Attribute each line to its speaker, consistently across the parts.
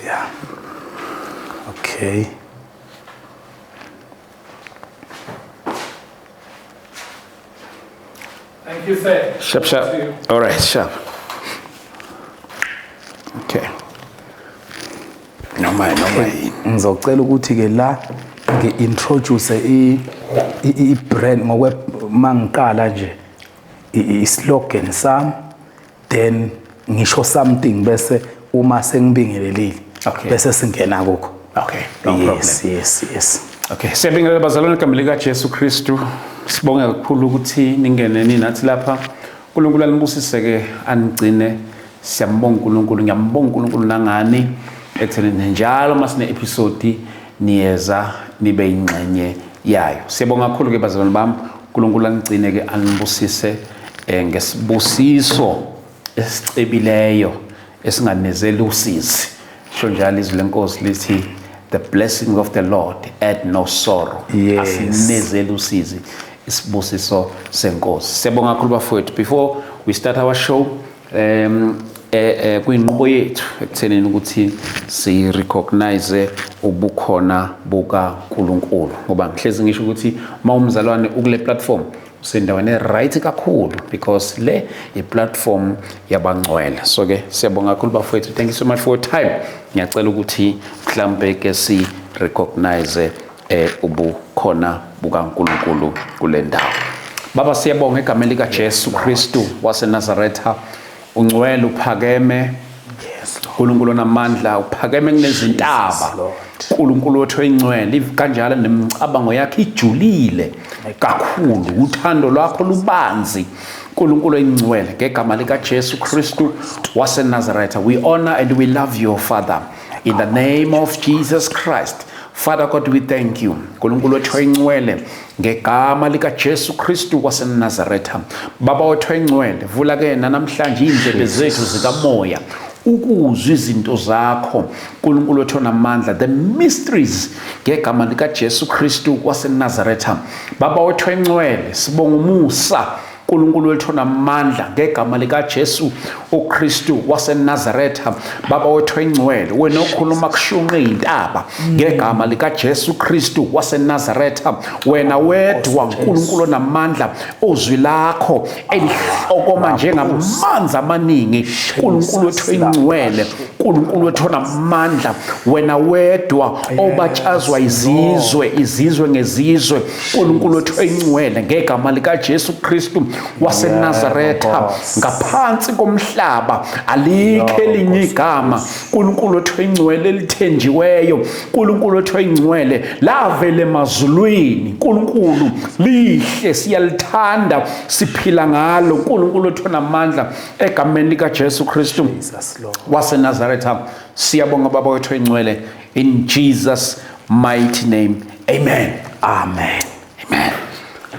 Speaker 1: Yeah. Okay.
Speaker 2: Thank you, sir.
Speaker 3: Sharp, sharp. All right, sharp. Okay. Noma yini.
Speaker 1: Ngizocela ukuthi ke la ngi-introduce i-brand ngokwe mangiqala nje i-slogan sami, then ngisho something, bese uma sengibingelelile bese singena kukho.
Speaker 3: Okay, no problem.
Speaker 1: Yes.
Speaker 3: Okay, siyabingelela bazalwane egameni likaJesu Kristu. Sibonge kakhulu ukuthi ningene ninathi lapha. uNkulunkulu anibusise ke, anigcine. Siyambonga uNkulunkulu, ngiyambonga uNkulunkulu nangani ekutheni njalo masine episode niyeza nibe ingxenye yayo. Siyabonga kakhulu ke bazalwane bami. uNkulunkulu anigcine ke, anibusise ngesibusiso esicebileyo esinganezeli usizi. Sho njalo izwi lenkosi lithi, "The blessing of the Lord add no sorrow." Asinezeli usizi isibusiso senkosi. Siyabonga kakhulu bafowethu. Before we start our show, kuyinqubo yethu ekuthenini ukuthi si recognize ubukhona bukaNkulunkulu, ngoba ngihlezi ngisho ukuthi uma umzalwane ukule platform usendaweni right kakhulu, because le i-platform yabangcwele. So ke siyabonga kakhulu bafowethu, thank you so much for your time. Ngiyacela ukuthi mhlambe ke si recognize ubukhona bukaNkulunkulu kule ndawo. Baba, siyabonga egameni lika Jesu Kristu waseNazaretha. Ungcwele, uphakeme.
Speaker 1: Yes, Lord.
Speaker 3: uNkulunkulu onamandla, uphakeme kunezintaba.
Speaker 1: Lord.
Speaker 3: uNkulunkulu wethu oyingcwele, kanjalo nemicabango yakhe ijulile kakhulu, uthando lwakho lubanzi. uNkulunkulu oyingcwele, ngegama lika Jesu Kristu waseNazaretha, we honor and we love you, Father, in the name of Jesus Christ. Father God, we thank you. uNkulunkulu wethu oyingcwele, ngegama lika Jesu Kristu waseNazaretha, Baba wethu oyingcwele, vula ke namhlanje indlebe zethu zikamoya ukuzwa izinto zakho, uNkulunkulu wethu onamandla, the mysteries, ngegama lika Jesu Kristu waseNazaretha. Baba wethu oyingcwele, sibonga umusa, uNkulunkulu wethu onamandla, ngegama lika Jesu uKristu waseNazaretha. Baba wethu oyingcwele, wena okhuluma kushunqe intaba, ngegama lika Jesu Kristu waseNazaretha, wena wedwa uNkulunkulu onamandla, uzwi lakho elihlokoma njengamanzi amaningi, uNkulunkulu wethu oyingcwele, uNkulunkulu wethu onamandla, wena wedwa obatshazwa izizwe, izizwe ngezizwe, uNkulunkulu wethu oyingcwele, ngegama lika Jesu Kristu waseNazaretha, ngaphansi komhlaba alikho elinye igama, uNkulunkulu wethu oyingcwele, elithenjiweyo. uNkulunkulu wethu oyingcwele, lavele emazulwini, uNkulunkulu, lihle, siyalithanda, siphila ngalo, uNkulunkulu wethu onamandla, egameni lika Jesu Kristu
Speaker 1: Jesus, Lord.
Speaker 3: waseNazaretha. Siyabonga Baba wethu oyingcwele, in Jesus' mighty name, amen.
Speaker 1: Amen.
Speaker 3: Amen.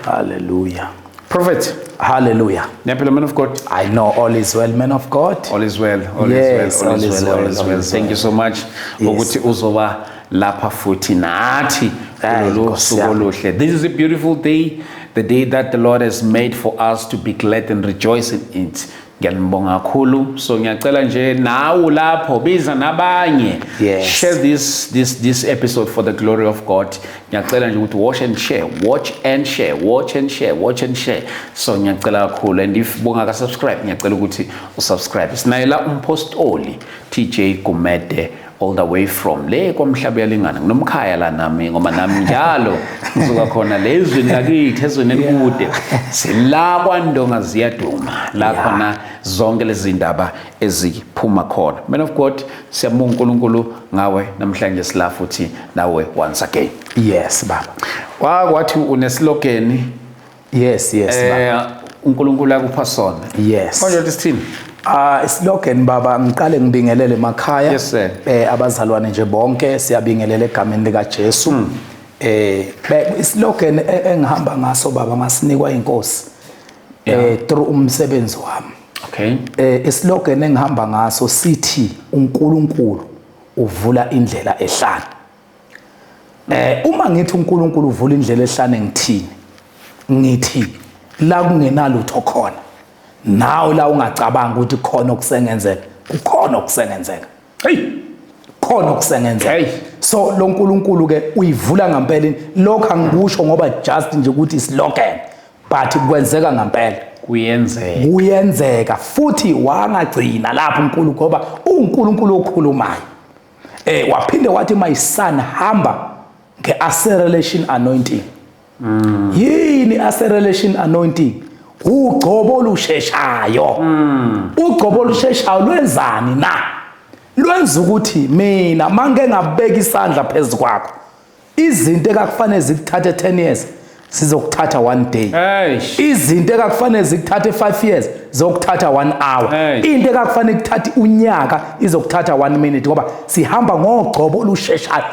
Speaker 1: Hallelujah.
Speaker 3: Prophet.
Speaker 1: Hallelujah.
Speaker 3: Niyaphila, man of God?
Speaker 1: I know all is well, man of God.
Speaker 3: All is well, all
Speaker 1: Yes,
Speaker 3: is well, all is well, all is well. Thank you so much ukuthi uzoba lapha futhi nathi
Speaker 1: Hayi,
Speaker 3: kulolu
Speaker 1: Nkosi
Speaker 3: suku
Speaker 1: yami.
Speaker 3: oluhle. This is a beautiful day, the day that the Lord has made for us to be glad and rejoice in it. Ngiyanibonga kakhulu. So ngiyacela nje nawe lapho, biza nabanye. Share this episode for the glory of God. Ngiyacela nje ukuthi watch and share, watch and share, watch and share, watch and share. So ngiyacela kakhulu, and if bongaka subscribe, ngiyacela ukuthi usubscribe. Sinayela umpostoli TJ Gumede all the way from le kwamhlaba yalingana, nginomkhaya la nami, ngoba nami njalo ngisuka khona le ezweni lakithi, ezweni elikude, sila kwaNdonga ziyaduma la khona zonke lezi ndaba eziphuma khona. Man of God, siyabonga uNkulunkulu ngawe namhlanje, sila futhi nawe once again.
Speaker 1: Yes, baba.
Speaker 3: Wakwathi uneslogan.
Speaker 1: Yes, baba.
Speaker 3: uNkulunkulu akupha sona. Manje uthi sithini?
Speaker 1: Ah, islogan baba, ngiqale ngibingelele emakhaya.
Speaker 3: Yes, sir.
Speaker 1: Abazalwane nje bonke, siyabingelela egameni lika Jesu. Islogan engihamba ngaso baba, ngasinikwa inkosi through umsebenzi wami. Islogan engihamba ngaso sithi uNkulunkulu uvula indlela ehlane. Uma ngithi uNkulunkulu uvula indlela ehlane, ngithini? Ngithi la kungenalutho khona. Nawe la ungacabanga ukuthi khona okusengenzeka, kukhona okusengenzeka.
Speaker 3: Hey.
Speaker 1: Khona okusengenzeka.
Speaker 3: Hey.
Speaker 1: So lo nkulunkulu ke uyivula ngempela. Lokho angikusho ngoba just nje ukuthi slogan, but kwenzeka ngempela.
Speaker 3: Kuyenzeka.
Speaker 1: Kuyenzeka futhi. Wangagcina lapho uNkulunkulu, ngoba uNkulunkulu okhulumayo. Waphinde wathi, "My son, hamba ngeacceleration anointing." Yini acceleration anointing? Ugcobo olusheshayo. Ugcobo olusheshayo lwenzani na? Lwenza ukuthi mina manke ngabeka isandla phezulu kwakho, izinto ekakufanele zikuthathe 10 years sizokuthatha one day.
Speaker 3: Eish.
Speaker 1: Izinto ekakufanele zikuthathe 5 years zokuthatha 1 hour.
Speaker 3: Hey.
Speaker 1: Into ekakufanele kuthathe unyaka izokuthatha 1 minute, ngoba sihamba ngogcobo olusheshayo.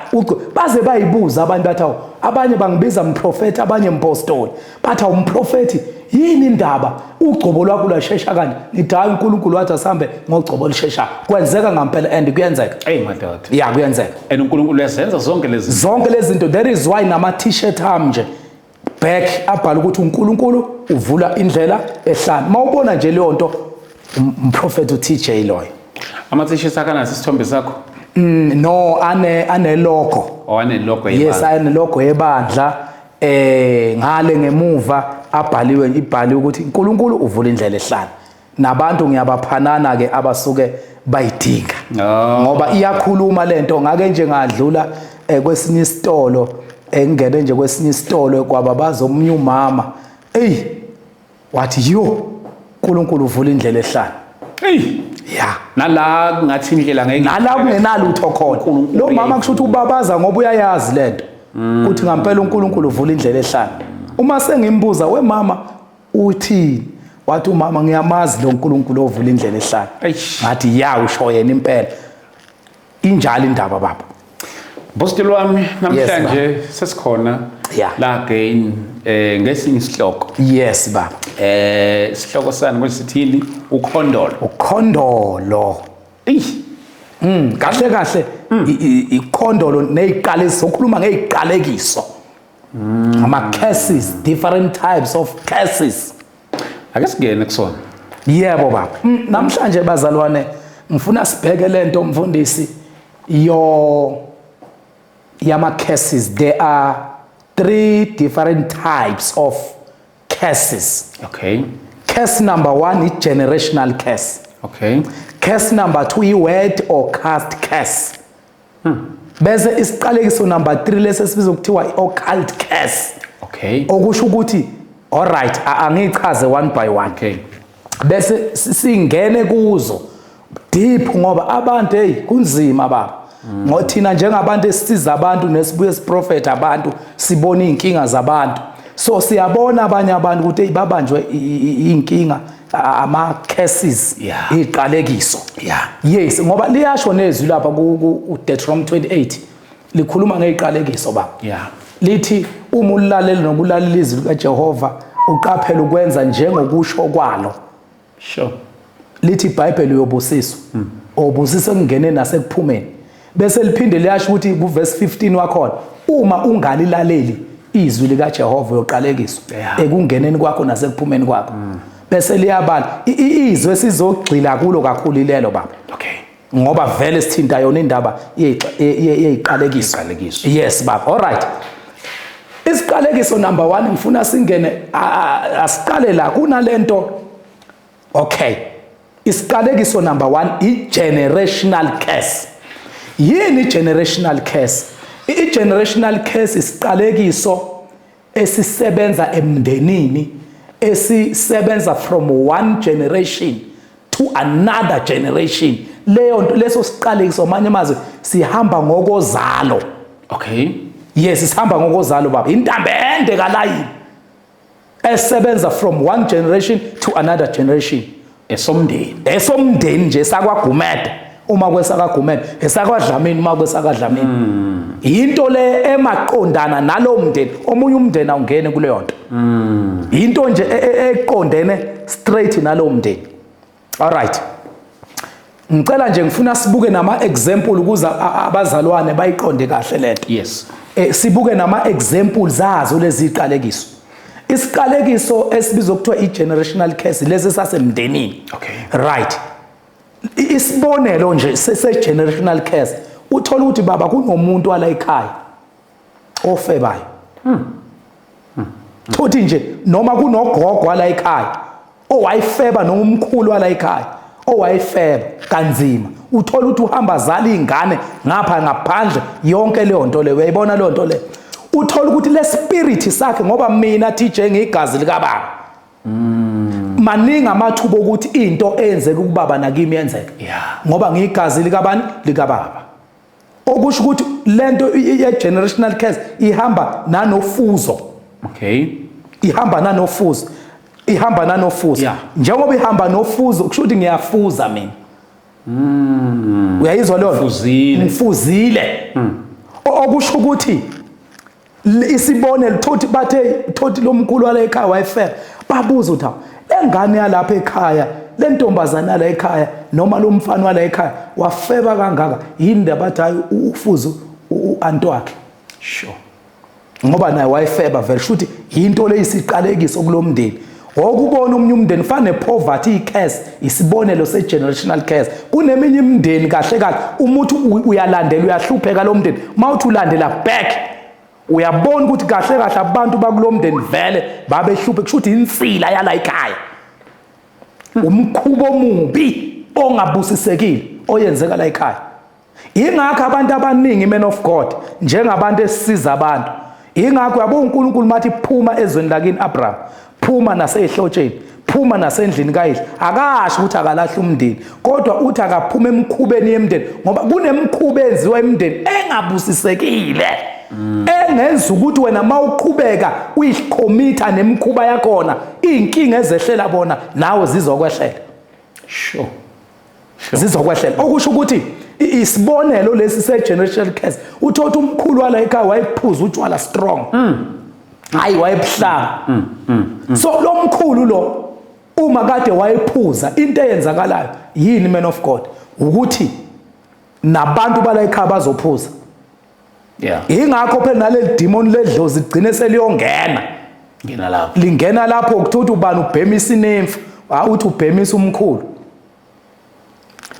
Speaker 1: Baze bayibuza abantu, bathi, "Awu," abanye bangibiza mprofeti, abanye mpostoli, bathi, "Awumprofeti, yini indaba ugcobo lwakho lwashesha kanje?" Ngithi, "Hayi, uNkulunkulu wathi asihambe ngogcobo olusheshayo." Kwenzeka ngampela and kuyenzeka.
Speaker 3: Hey madoda.
Speaker 1: Ya, kuyenzeka.
Speaker 3: And uNkulunkulu uyazenza zonke lezi.
Speaker 1: Zonke lezi zinto. That is why nama t-shirt ami nje back abhala ukuthi uNkulunkulu uvula indlela ehlane. Mawubona nje leyo nto, umprofeti uTJ loyo.
Speaker 3: Ama t-shirts akanaso isithombe sakho?
Speaker 1: No, ane logo.
Speaker 3: Owane logo
Speaker 1: Yes.
Speaker 3: yebandla.
Speaker 1: Ane logo yebandla. Ngale ngemuva abhaliwe, ibhaliwe ukuthi uNkulunkulu uvula indlela ehlane. Nabantu ngiyabaphanana ke abasuke bayidinga.
Speaker 3: Oh.
Speaker 1: Ngoba iyakhuluma lento. Ngake nje ngadlula kwesinye isitolo, engene nje kwesinye isitolo, kwababaza omunye umama, ey, wathi, "Yo, uNkulunkulu uvula indlela ehlane."
Speaker 3: Hey.
Speaker 1: Ya.
Speaker 3: Nala ngathi indlela ngeke.
Speaker 1: Nala kungenalutho khona.
Speaker 3: uNkulunkulu
Speaker 1: Lo mama
Speaker 3: uyayivula.
Speaker 1: kusho ukuthi ubabaza ngoba uyayazi lento, ukuthi ngampela uNkulunkulu uvula indlela ehlane. Uma sengimbuza, "We mama, uthini?" Wathi umama, "Ngiyamazi lo uNkulunkulu ovula indlela ehlane."
Speaker 3: Eish.
Speaker 1: Ngathi, "Ya, usho yena impela." Injalo indaba, baba.
Speaker 3: Bostil wami, namhlanje sesikhona la again ngesinye isihloko.
Speaker 1: Yes baba.
Speaker 3: Isihloko sani kwesithini? Ukhondolo.
Speaker 1: Ukhondolo.
Speaker 3: Ey.
Speaker 1: Kahle kahle ikhondolo neziqalekiso, ukhuluma ngeziqalekiso. Ama curses, different types of curses.
Speaker 3: Ake singene kusona.
Speaker 1: Yebo baba. Namhlanje bazalwane ngifuna sibheke lento, mfundisi, yo yama curses. There are three different types of curses. Curse number 1 is generational curse. Curse number 2 i word or caste curse. Bese isiqalekiso number 3 lesi esibizwa kuthiwa i-occult curse. Okusho ukuthi, alright, angichaze one by one. Bese singene kuzo deep, ngoba abantu, hey, kunzima baba. Ngothina njengabantu esisiza abantu nesibuye siprofet abantu, sibona izinkinga zabantu. So siyabona abanye abantu ukuthi hey, babanjwe inkinga, ama curses, iziqalekiso. Yes, ngoba liyasho nezwi lapha ku Deuteronomy 28, likhuluma ngeziqalekiso baba. Lithi uma ulalela nokulalela izwi likaJehova, uqaphele ukwenza njengokusho kwalo. Lithi iBhayibheli uyobusiswa. Obusiswa ekungeneni nasekuphumeni. Bese liphinde liyasho ukuthi ku verse 15 wakhona, uma ungalilaleli izwi likaJehova uyoqalekiswa ekungeneni kwakho nasekuphumeni kwakho. Bese liyabala izwi esizogxila kulo kakhulu ilelo baba. Ngoba vele sithinta yona indaba yeziqalekiso.
Speaker 3: Iziqalekiso.
Speaker 1: Yes baba. All right. Isiqalekiso number 1 ngifuna singene, asiqale la kunalento. Okay. Isiqalekiso number 1 i-generational curse. Yini i-generational curse? I-generational curse isiqalekiso esisebenza emndenini, esisebenza from one generation to another generation. Leyo nto, leso siqalekiso, manje amazwi, sihamba ngokozalo. Yes, sihamba ngokozalo baba. Intambo ende kalayini esebenza from one generation to another generation.
Speaker 3: Esomndeni.
Speaker 1: Esomndeni nje sakwaGumede uma kwesakaGumede, esakwaDlamini uma kwesakaDlamini. Into le emaqondana nalo mndeni, omunye umndeni awungene kuleyo nto. Into nje eqondene straight nalo mndeni. All right. Ngicela nje, ngifuna sibuke nama example ukuze abazalwane bayiqonde kahle lento. Sibuke nama examples azo lezi ziqalekiso. Isiqalekiso esibizwa kuthiwa i-generational curse, lesi sasemndenini. Right. Isibonelo nje se-generational curse, uthola ukuthi baba kunomuntu wala ekhaya ofebayo. Thothi nje noma kunogogo wala ekhaya owayefeba, noma umkhulu wala ekhaya owayefeba kanzima, uthola ukuthi uhamba azala iy'ngane ngapha ngaphandle. Yonke leyo nto leyo, uyayibona leyo nto leyo, uthola ukuthi le spirit sakhe, ngoba mina TJ ngiyigazi likababa, maningi amathuba okuthi into eyenzeka kubaba nakimi yenzeke, ngoba ngiyigazi likabani? Likababa. Okusho ukuthi lento ye-generational curse ihamba nanofuzo. Ihamba nanofuzo, ihamba nanofuzo. Njengoba ihamba nofuzo, kusho ukuthi ngiyafuza mina. Uyayizwa leyo nto?
Speaker 3: Ufuzile.
Speaker 1: Ngifuzile. Okusho ukuthi isibonelo, thothi bathe, thothi lo mkhulu wala ekhaya wayefeba, babuza ukuthi, hawu, le ngane yalapha ekhaya, le ntombazane yala ekhaya, noma lo mfana wala ekhaya wafeba kangaka, yini ndaba? Bathi, hayi, ufuze u-anti wakhe, ngoba naye wayefeba vele. Shuthi yinto leyisiqalekiso kulo mndeni. Okubona omunye umndeni ufana nepoverty, i-curse, isibonelo se-generational curse. Kuneminye imindeni, kahle kahle umuthi uyalandela, uyahlupheka lo mndeni. Uma uthi ulandela back, uyabona ukuthi kahle kahle abantu bakulo mndeni vele babehluphe. Kusho ukuthi insila yala ekhaya, umkhubo omubi ongabusisekile oyenzeka la ekhaya. Ingakho abantu abaningi, men of God, njengabantu esisiza abantu, ingakho yabo uNkulunkulu mathi, "Phuma ezweni lakini, Abraham, phuma nasehlotsheni, phuma nasendlini kayihlo," akasho ukuthi akalahle umndeni, kodwa uthi akaphuma emkhubeni yemndeni, ngoba kunemkhuba enziwa emndeni engabusisekile, engenza ukuthi wena mawuqhubeka uyikhomitha nemikhuba yakhona, iy'nkinga ezehlela bona nawe zizokwehlela. Zizokwehlela. Okusho ukuthi isibonelo lesi se-generational curse, uthothi umkhulu wala ekhaya wayephuza utshwala strong, hayi, wayebuhlanga. So lo mkhulu lo, uma kade wayephuza, into eyenzakalayo yini, man of God? Ukuthi nabantu bala ekhaya bazophuza. Ingakho phela naleli demon ledlozi ligcine seliyongena.
Speaker 3: Ngena lapho.
Speaker 1: Lingena lapho, kuthiwa ukuthi ubani ubhemisa inemfu, uthi ubhemisa umkhulu.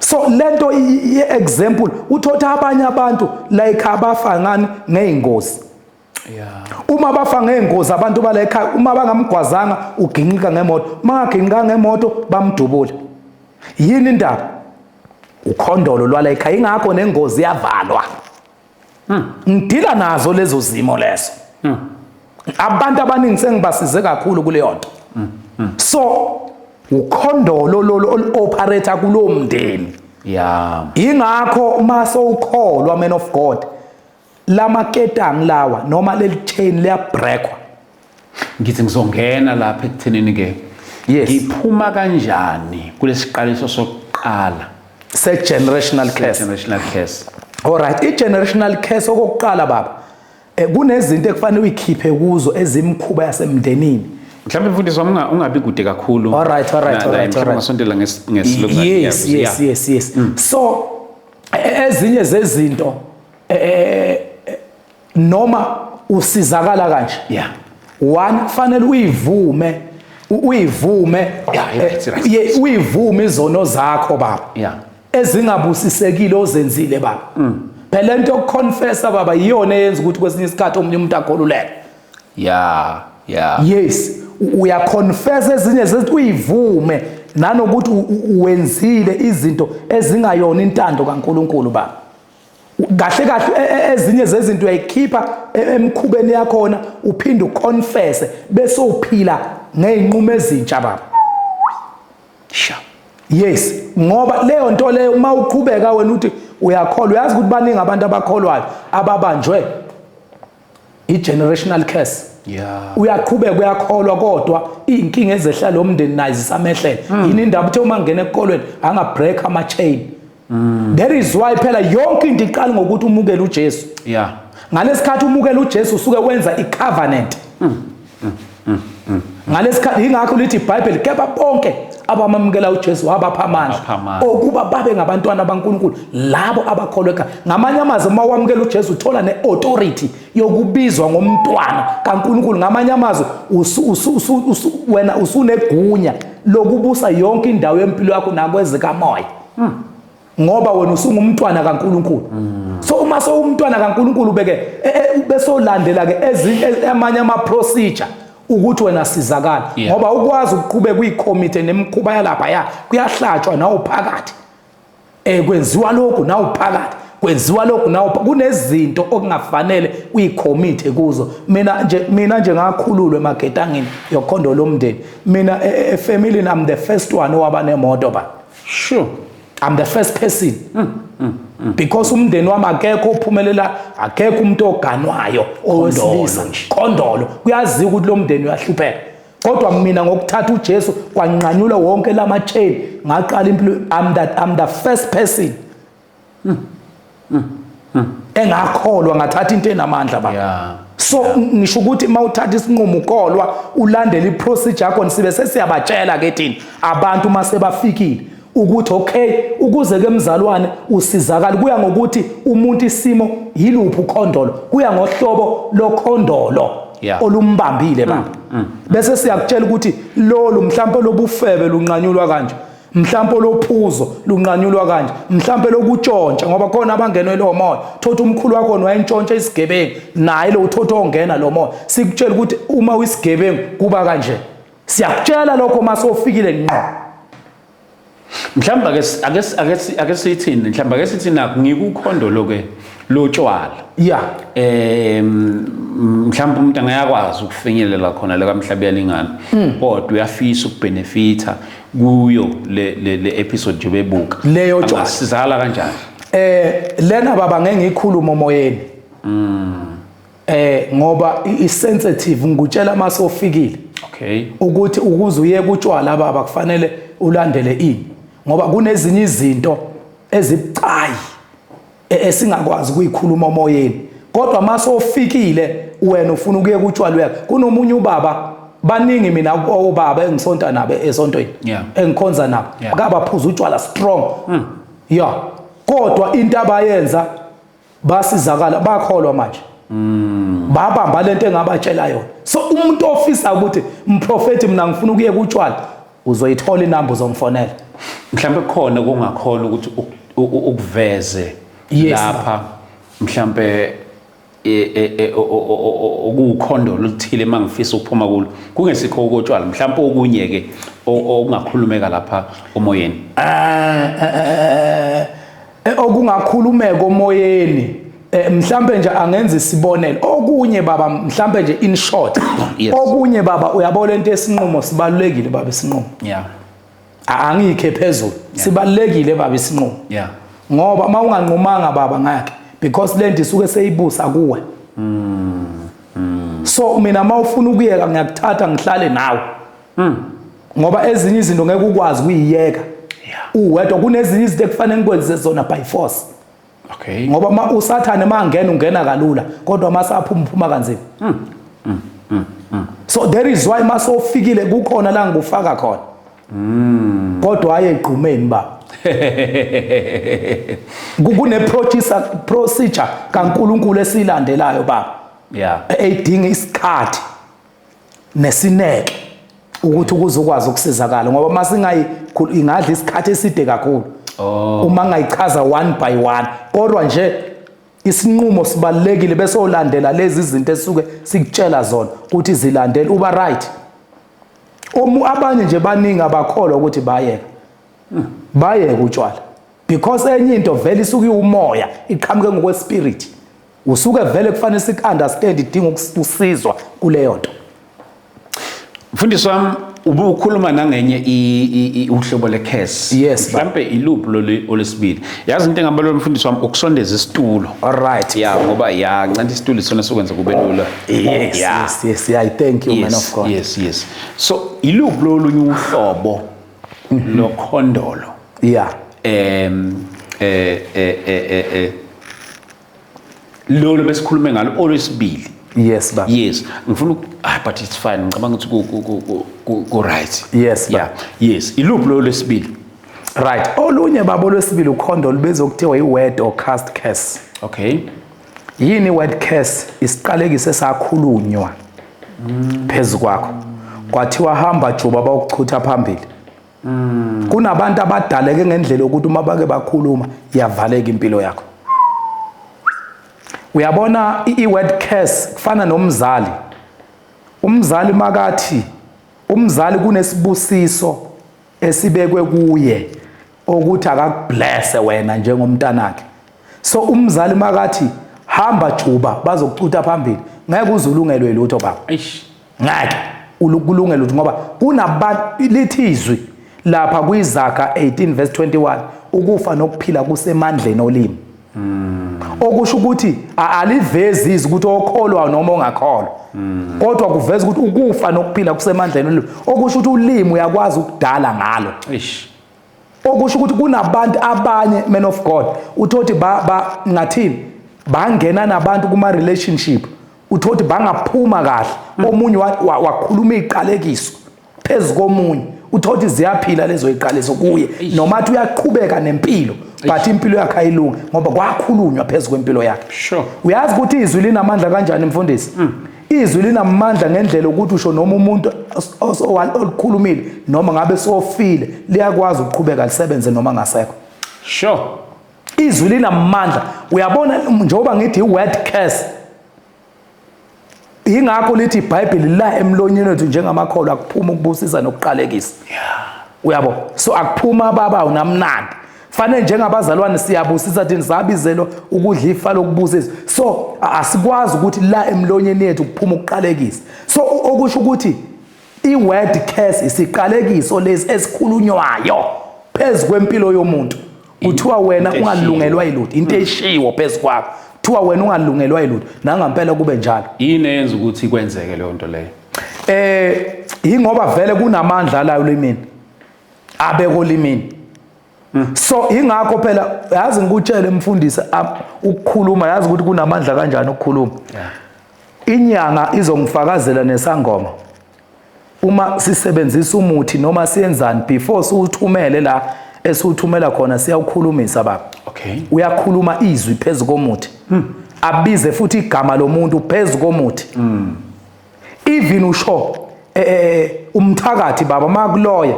Speaker 1: So lento ye-example, uthotha abanye abantu like abafa ngani? Ngey'ngozi. Uma bafa ngey'ngozi abantu bala ekhaya, uma bangamgwazanga, uginqika ngemoto, uma ngaginqika ngemoto, bamdubule. Yini indaba? Ukhondolo lwala ekhaya. Ingakho nengozi yavalwa. Ngidila nazo lezo zimo lezo. Abantu abaningi sengibasize kakhulu kuleyo nto. So ukhondolo lolo olu-operate kulowo mndeni. Ingakho uma sowukholwa, man of God, lamaketangi lawa noma leli chain liyabreakwa.
Speaker 3: Ngithi ngizongena lapha ekuthenini ke, ngiphuma kanjani kulesiqaliso sokuqala?
Speaker 1: Se-generational curse.
Speaker 3: Generational curse.
Speaker 1: Alright, i-generational curse, okokuqala baba, kunezinto ekufanele uyikhiphe kuzo ezimkhuba yasemndenini.
Speaker 3: Mhlawumbe mfundisi wami, ungabi kude kakhulu.
Speaker 1: Alright,
Speaker 3: Mhlawumbe ungasondela ngesilokuzana.
Speaker 1: Yes, so ezinye zezinto, noma usizakala kanje, one, kufanele uyivume, uyivume,
Speaker 3: Yeah, it's right.
Speaker 1: Uyivume izono zakho baba, ezingabusisekile ozenzile baba. Phela into yokuconfessa baba iyona eyenza ukuthi kwesinye isikhathi omunye umuntu akholuleke. Yes, uyaconfess ezinye zezinto, uyivume nanokuthi uwenzile izinto ezingayona intando kaNkuluNkulu baba. Kahle kahle ezinye zezinto uyayikhipha emkhubeni yakhona, uphinde uconfesse, bese uphila ngey'nqumo ezintsha baba. Yes, ngoba leyo nto leyo, uma uqhubeka wena uthi uyakholwa, uyazi ukuthi baningi abantu abakholwayo ababanjwe i-generational curse. Uyaqhubeka uyakholwa, kodwa iy'nkinga ezehla lo mndeni nayo zisamehlela. Yini indaba? Uthe uma ngena ekukolweni anga-break ama-chain. That is why phela yonke into iqala ngokuthi umukele uJesu. Ngalesikhathi umukela uJesu, usuke wenza i-covenant ngalesikhathi. Ingakho lithi iBhayibheli, kepha bonke abamamukela uJesu wabapha amandla
Speaker 3: Wabapha amandla.
Speaker 1: Okuba babe ngabantwana baNkulunkulu, labo abakholwa ekhaya. Ngamanye amazwi, uma wamukela uJesu, uthola ne-authority yokubizwa ngomntwana kaNkulunkulu. Ngamanye amazwi, wena usunegunya lokubusa yonke indawo yempilo yakho nakwezikamoya. Ngoba wena usungumntwana kaNkuluNkulu. So uma sowumntwana kaNkuluNkulu beke bese ulandela ke amanye ama procedure ukuthi wena sizakala, ngoba ukwazi ukuqhubeka uyicommit nemikhuba yalapha ya kuyahlatshwa nawo phakathi, kwenziwa lokhu nawo phakathi, kwenziwa lokhu nawo, kunezinto okungafanele uyicommit kuzo. Mina nje ngakhululwa emagetangeni yokhondo lomndeni. Mina efamily I'm the first one owaba nemoto ba. I'm the first person because umndeni wami akekho ophumelela, akekho umuntu oganwayo owesilisa.
Speaker 3: Khondolo nje.
Speaker 1: Khondolo, kuyaziwa ukuthi lo mndeni uyahlupheka, kodwa mina ngokuthatha uJesu kwanqanyulwa wonke lama chain, ngaqala impilo. I'm the first person engakholwa ngathatha into enamandla baba. So ngisho ukuthi uma uthatha isinqumo ukholwa, ulandela iprocedure yakho, sibe sesiyabatshela ke thina abantu uma sebafikile ukuthi okay, ukuze ke mzalwane usizakala, kuya ngokuthi umuntu isimo yiluphi ukhondolo, kuya ngohlobo lokhondolo olumbambile baba. Bese siyakutshela ukuthi lolu mhlampe lobufebe lunqanyulwa kanje, mhlampe lophuzo lunqanyulwa kanje, mhlampe lokutshontsha, ngoba khona abangenwe lo moya, thothi umkhulu wakho wayentshontsha isigebengu, naye lo uthotha ongena lo moya. Sikutshela ukuthi uma uyisigebengu kuba kanje, siyakutshela lokho mase ufikile ngqo.
Speaker 3: Mhlawumbe ake sithini, mhlawumbe ake sithi nakho ngikukhondolo ke lotshwala. Mhlawumbe umuntu angayakwazi ukufinyelela khona la kaMhlabuyalingana, kodwa uyafisa ukubenefita kuyo le episode nje bebuka.
Speaker 1: Leyo tshwala.
Speaker 3: Angasizakala kanjani?
Speaker 1: Lena baba ngeke ngikhulume omoyeni. Ngoba i-sensitive, ngikutshela mase ufikile. Ukuthi ukuze uye kutshwala baba kufanele ulandele ini, ngoba kunezinye izinto ezibucayi esingakwazi ukuyikhuluma omoyeni, kodwa mase ufikile wena ufuna ukuye kutshwala uyaka. Kunomunye ubaba, baningi mina obaba engisonta nabo esontweni, engikhonza nabo, kabaphuza utshwala strong, yeah, kodwa into abayenza basizakala, bakholwa manje, babamba lento engabatshela yona. So umuntu ofisa ukuthi mprofeti mina ngifuna ukuyeka utshwala, uzoyithola inamba, uzongifonela.
Speaker 3: Mhlambe khona kungakhona ukuthi ukuveze lapha mhlambe okuwukhondolo oluthile mangifisa ukuphuma kulo, kungesikho ukotshwala, mhlambe okunye ke okungakhulumeka lapha omoyeni.
Speaker 1: Okungakhulumeka omoyeni, mhlambe nje angenza isibonelo okunye baba, mhlambe nje in short, okunye baba, uyabona into esinqumo sibalulekile baba, isinqumo. Angikhe phezulu, sibalulekile baba isinqumo. Ngoba mawunganqumanga baba ngakhe, because lento isuke seyibusa kuwe. So mina mawufuna ukuyeka ngiyakuthatha ngihlale nawe. Ngoba ezinye izinto ngeke ukwazi ukuyiyeka. Uwedwa, kunezinye izinto ekufanele ngikwenze zona by force. Ngoba ma uSathane mangena ungena kalula, kodwa masaphuma uphuma kanzima. So there is why masofikile kukhona la ngikufaka khona. Kodwa aye egqumeni ba. Kune procedure kaNkuluNkulu esilandelayo baba. Eyidinga isikhathi nesineke ukuthi ukuze ukwazi ukusizakala, ngoba masingayi ingadla isikhathi eside kakhulu. Uma ngayichaza one by one, kodwa nje isinqumo sibalekile, bese ulandela lezi zinto esuke sikutshela zona ukuthi zilandele, uba right. Abanye nje baningi abakholwa ukuthi bayeka. Bayeka utshwala. Because enye into vele isuke iwumoya, iqhamuke ngokwespirit. Usuke vele kufanele sik-understand, idinga ukusizwa kuleyo nto.
Speaker 3: Mfundisi wami, ubukhuluma nangenye uhlobo le-curse.
Speaker 1: Yes, baba.
Speaker 3: Mhlambe iluphi lolu olwesibili? Yazi into engabalula mfundisi wami ukusondeza isitulo.
Speaker 1: All right.
Speaker 3: Yeah, ngoba ya ncanti isitulo isona sokwenza kube lula.
Speaker 1: Yes, yes, yes. Yeah, thank you, man of God.
Speaker 3: Yes, yes. So iluphi lolunye uhlobo lokhondolo? Lolo besikhulume ngalo olwesibili.
Speaker 1: Yes, baba.
Speaker 3: Yes, ngifuna but it's fine. Ngicabanga ukuthi ku right.
Speaker 1: Yes, baba.
Speaker 3: Yeah. Yes, iluphi lolo lwesibili?
Speaker 1: Right. Olunye baba olwesibili ukhondo lubizwa kuthiwa i-word or cast curse. Yini word curse? Isiqalekiso esakhulunywa phezu kwakho. Kwathiwa hamba juba bayokuchutha phambili. Kunabantu abadaleke ngendlela yokuthi uma bake bakhuluma iyavaleka impilo yakho. Uyabona, i-word curse kufana nomzali. Umzali makathi, umzali kunesibusiso esibekwe kuye ukuthi akakublesse wena njengomntanakhe. So umzali makathi hamba juba, bazokucutha phambili, ngeke uze ulungelwe lutho, baba.
Speaker 3: Eish.
Speaker 1: Ngeke kulungele lutho, ngoba kunabantu, lithi izwi lapha kwiZaga 18 verse 21, ukufa nokuphila kusemandleni olimi. Okusho ukuthi alivezi izwi ukuthi okholwa noma ongakholwa, kodwa kuveza ukuthi ukufa nokuphila kusemandleni olimi. Okusho ukuthi ulimi uyakwazi ukudala ngalo.
Speaker 3: Eish.
Speaker 1: Okusho ukuthi kunabantu abanye, man of God, uthothi ba ngathini, bangena nabantu kuma relationship, uthothi bangaphuma kahle, omunye wakhuluma iqalekiso phezu komunye, uthothi ziyaphila lezo iqalekiso kuye, noma athi uyaqhubeka nempilo, but impilo yakhe ayilungi ngoba kwakhulunywa phezu kwempilo yakhe. Uyazi ukuthi izwi linamandla kanjani, mfundisi? Izwi linamandla ngendlela ukuthi usho noma umuntu olukhulumile, noma ngabe sofile, liyakwazi ukuqhubeka lisebenze noma ngasekho. Izwi linamandla. Uyabona, njengoba ngithi i-word curse, ingakho lithi iBhayibheli la emlonyeni wethu njengamakholwa akuphuma ukubusisa nokuqalekisa. Uyabo, so akuphuma baba unamnandi, fanele njengabazalwane siyabusisa thina, sabizelwa ukudla ifa lokubusisa. So asikwazi ukuthi la emlonyeni yethu kuphuma ukuqalekisa. So okusho ukuthi i-word curse isiqalekiso lesi esikhulunywayo phezu kwempilo yomuntu, kuthiwa wena
Speaker 3: Into eshiwo.
Speaker 1: Ungalungelwa yilutho, into eshiwo phezu kwakho, kuthiwa wena ungalungelwa yilutho, nangampela kube njalo.
Speaker 3: Yini eyenza ukuthi kwenzeke leyo nto leyo?
Speaker 1: Ingoba vele kunamandla la olimini, abeko olimini. So ingakho phela, yazi, ngikutshele mfundisi, ukukhuluma, yazi ukuthi kunamandla kanjani ukukhuluma. Inyanga izongifakazela nesangoma, uma sisebenzisa umuthi noma siyenzani, before siwuthumele la esiwuthumela khona, siyawukhulumisa, baba. Uyakhuluma izwi phezu komuthi, abize futhi igama lomuntu phezu komuthi. Even usho umthakathi, baba, makuloya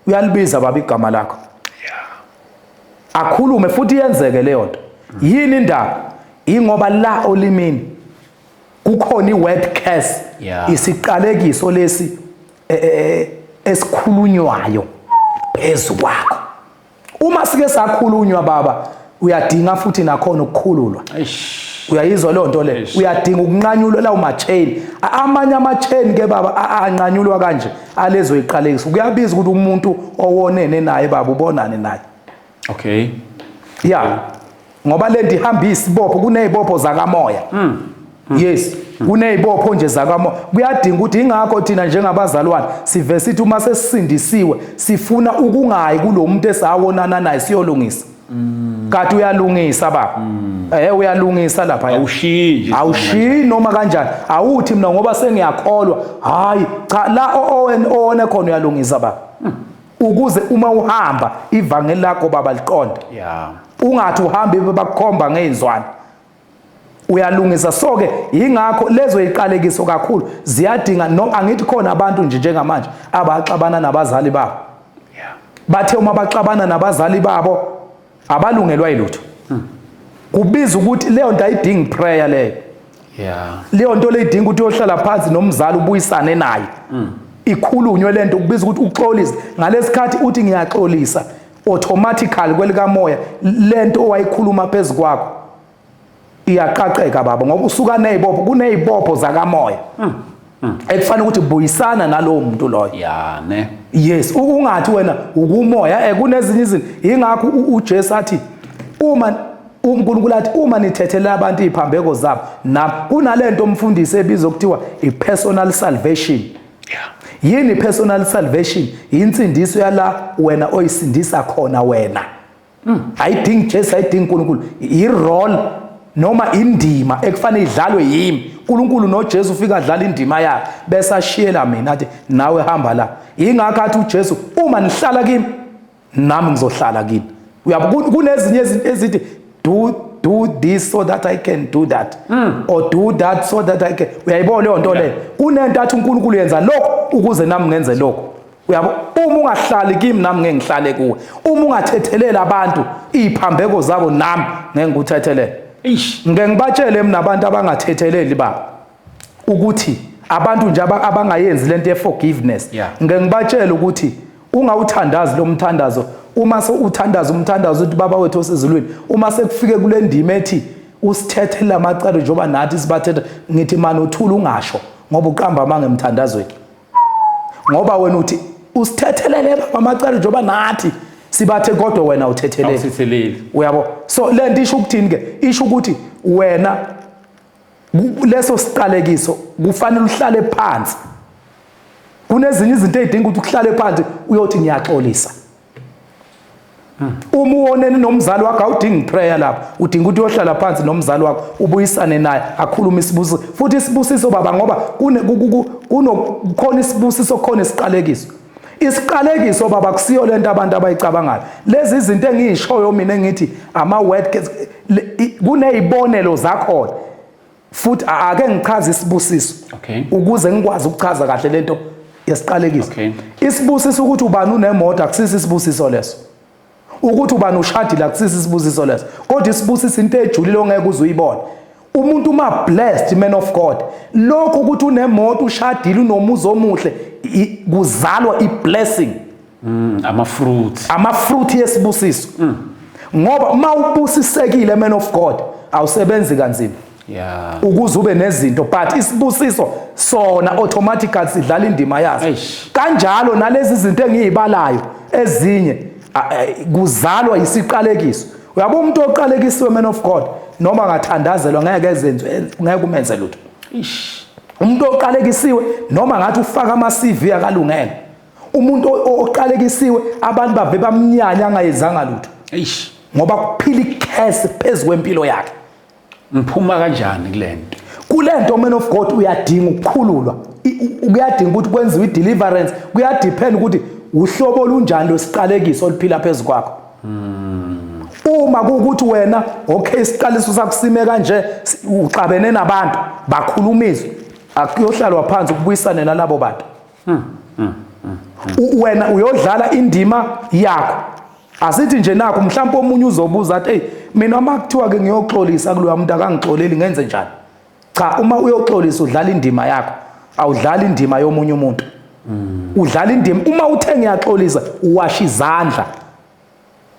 Speaker 1: uyalibiza, baba, igama lakho, akhulume futhi yenzeke leyo nto. Yini indaba? Ingoba la olimini kukhona i-word curse, isiqalekiso lesi esikhulunywayo phezu kwakho. Uma sike sakhulunywa, baba, uyadinga futhi nakhona ukukhululwa.
Speaker 3: Eish.
Speaker 1: Uyayizwa leyo nto le?
Speaker 3: Eish.
Speaker 1: Uyadinga ukunqanyulwa lawo ma-chain. Amanye ama-chain ke, baba, anqanyulwa kanje alezo iqalekiso. Kuyabiza ukuthi umuntu owonene naye, baba, ubonane naye. Ya, ngoba lento ihamba isibopho, kunezibopho zakamoya. Yes, kunezibopho nje zakamoya, kuyadinga ukuthi, ingakho thina njengabazalwane sive sithi uma sesisindisiwe sifuna ukungayi kulo muntu esawonana naye siyolungisa. Kanti uyalungisa, baba, uyalungisa lapha.
Speaker 3: Awushiyi nje.
Speaker 1: Awushiyi noma kanjani. Awuthi mina ngoba sengiyakholwa, hayi cha, la owone khona uyalungisa, baba, ukuze uma uhamba ivangeli lakho, baba, liqonde. Ungathi uhambe bakukhomba ngey'nzwane, uyalungisa. So-ke yingakho lezo yiqalekiso kakhulu ziyadinga. No, angithi khona abantu nje njengamanje abaxabana nabazali babo, bathe uma baxabana nabazali babo abalungelwa yilutho. Kubiza ukuthi leyo nto ayidingi prayer leyo. Leyo nto le idinga ukuthi uyohlala phansi nomzali, ubuyisane naye, ikhulunywe lento. Kubiza ukuthi uxolise. Ngalesikhathi uthi ngiyaxolisa, automatically kwelikamoya lento owayikhuluma phezu kwakho iyaqaqeka, baba, ngoba usuka nezibopho, kunezibopho zakamoya ekufanele ukuthi buyisana nalowo muntu loyo.
Speaker 3: Ya ne.
Speaker 1: Yes, ungathi wena ukumoya, kunezinye izinto. Ingakho uJesu athi, uma uNkulunkulu athi uma nithethelela abantu iziphambeko zabo, nami kunalento, umfundisi, ebizwa kuthiwa i-personal salvation. Yini personal salvation? Insindiso yala wena oyisindisa khona wena. Ayidingi Jesu, ayidingi uNkulunkulu. I-role noma indima ekufanele idlalwe yimi. uNkulunkulu noJesu ufika adlala indima yakhe, bese ashiyela mina, athi nawe hamba la. Ingakho athi uJesu, uma nihlala kimi nami ngizohlala kini. Uyabo, kunezinye izinto ezithi do this so that I can do that, or do that so that I can, uyayibona leyo nto leyo? Kunento athi uNkulunkulu yenza lokho ukuze nami ngenze lokho. Uyabo, uma ungahlali kimi nami ngeke ngihlale kuwe. Uma ungathetheleli abantu iziphambeko zabo nami ngeke ngikuthethelele.
Speaker 3: Eish.
Speaker 1: Ngeke ngibatshele mina abantu abangathetheleli baba ukuthi abantu nje abangayenzi lento ye-forgiveness. Ngeke ngibatshele ukuthi ungawuthandazi lo mthandazo. Uma uthandaza umthandazo uthi Baba wethu osezulwini, uma sekufike kule ndima ethi usithethele amacala njengoba nathi sibathetha, ngithi mani uthula ungasho ngoba uqamba amanga emthandazweni. Ngoba wena uthi usithethelele baba amacala njengoba nathi sibathe, kodwa wena uthethelele.
Speaker 3: Awuthetheleli.
Speaker 1: Uyabo? So le nto isho ukuthini ke? Isho ukuthi wena leso siqalekiso kufanele uhlale phansi. Kunezinye izinto ezidinga ukuthi uhlale phansi uyothi ngiyaxolisa. Uma uwonene nomzali wakho awudingi prayer lapho, udinga ukuthi uyohlala phansi nomzali wakho ubuyisane naye akhulume isibusiso. Futhi isibusiso baba, ngoba kunokhona isibusiso, khona isiqalekiso. Isiqalekiso baba kusiyo lento abantu abayicabangayo. Lezi izinto engiyishoyo mina engithi ama word kunezibonelo zakhona. Futhi ake ngichaze isibusiso. Ukuze ngikwazi ukuchaza kahle lento yesiqalekiso. Isibusiso ukuthi ubani unemoto akusisi isibusiso leso. Ukuthi ubani ushadile akusisi isibusiso leso. Kodwa isibusiso into ejulile ongeke uze uyibone. Umuntu uma blessed man of God, lokho ukuthi unemoto, ushadile, unomuzi omuhle, kuzalwa i-blessing.
Speaker 3: Ama-fruit.
Speaker 1: Ama-fruit yesibusiso. Ngoba uma ubusisekile man of God, awusebenzi kanzima. Ukuze ube nezinto, but isibusiso sona automatically sidlala indima yaso. Kanjalo nalezi zinto engiyibalayo ezinye kuzalwa isiqalekiso. Uyabo umuntu oqalekisiwe man of God, noma angathandazelwa ngeke ezenze, ngeke umenze lutho. Umuntu oqalekisiwe noma ngathi ufaka ama CV akalungele. Umuntu oqalekisiwe abantu bave bamnyanya angayenzanga lutho. Ngoba kuphila icurse phezu kwempilo yakhe.
Speaker 3: Ngiphuma kanjani kulento?
Speaker 1: Kulento man of God uyadinga ukukhululwa. Kuyadinga ukuthi kwenziwe i-deliverance, kuyadepend ukuthi uhlobo olunjani lwesiqalekiso oluphila phezu kwakho. Uma kuwukuthi wena okay isiqaliso sakho sime kanje, uxabene nabantu bakhuluma izwi, akuyohlalwa phansi ukubuyisane nalabo bantu. Wena uyodlala indima yakho. Asithi nje nakho mhlawumbe omunye uzobuza athi hey mina uma kuthiwa ke ngiyoxolisa kuloya muntu akangixoleli ngenze njani? Cha, uma uyoxolisa udlala indima yakho, awudlali indima yomunye umuntu. Udlala indima uma uthe ngiyaxolisa uwasha izandla.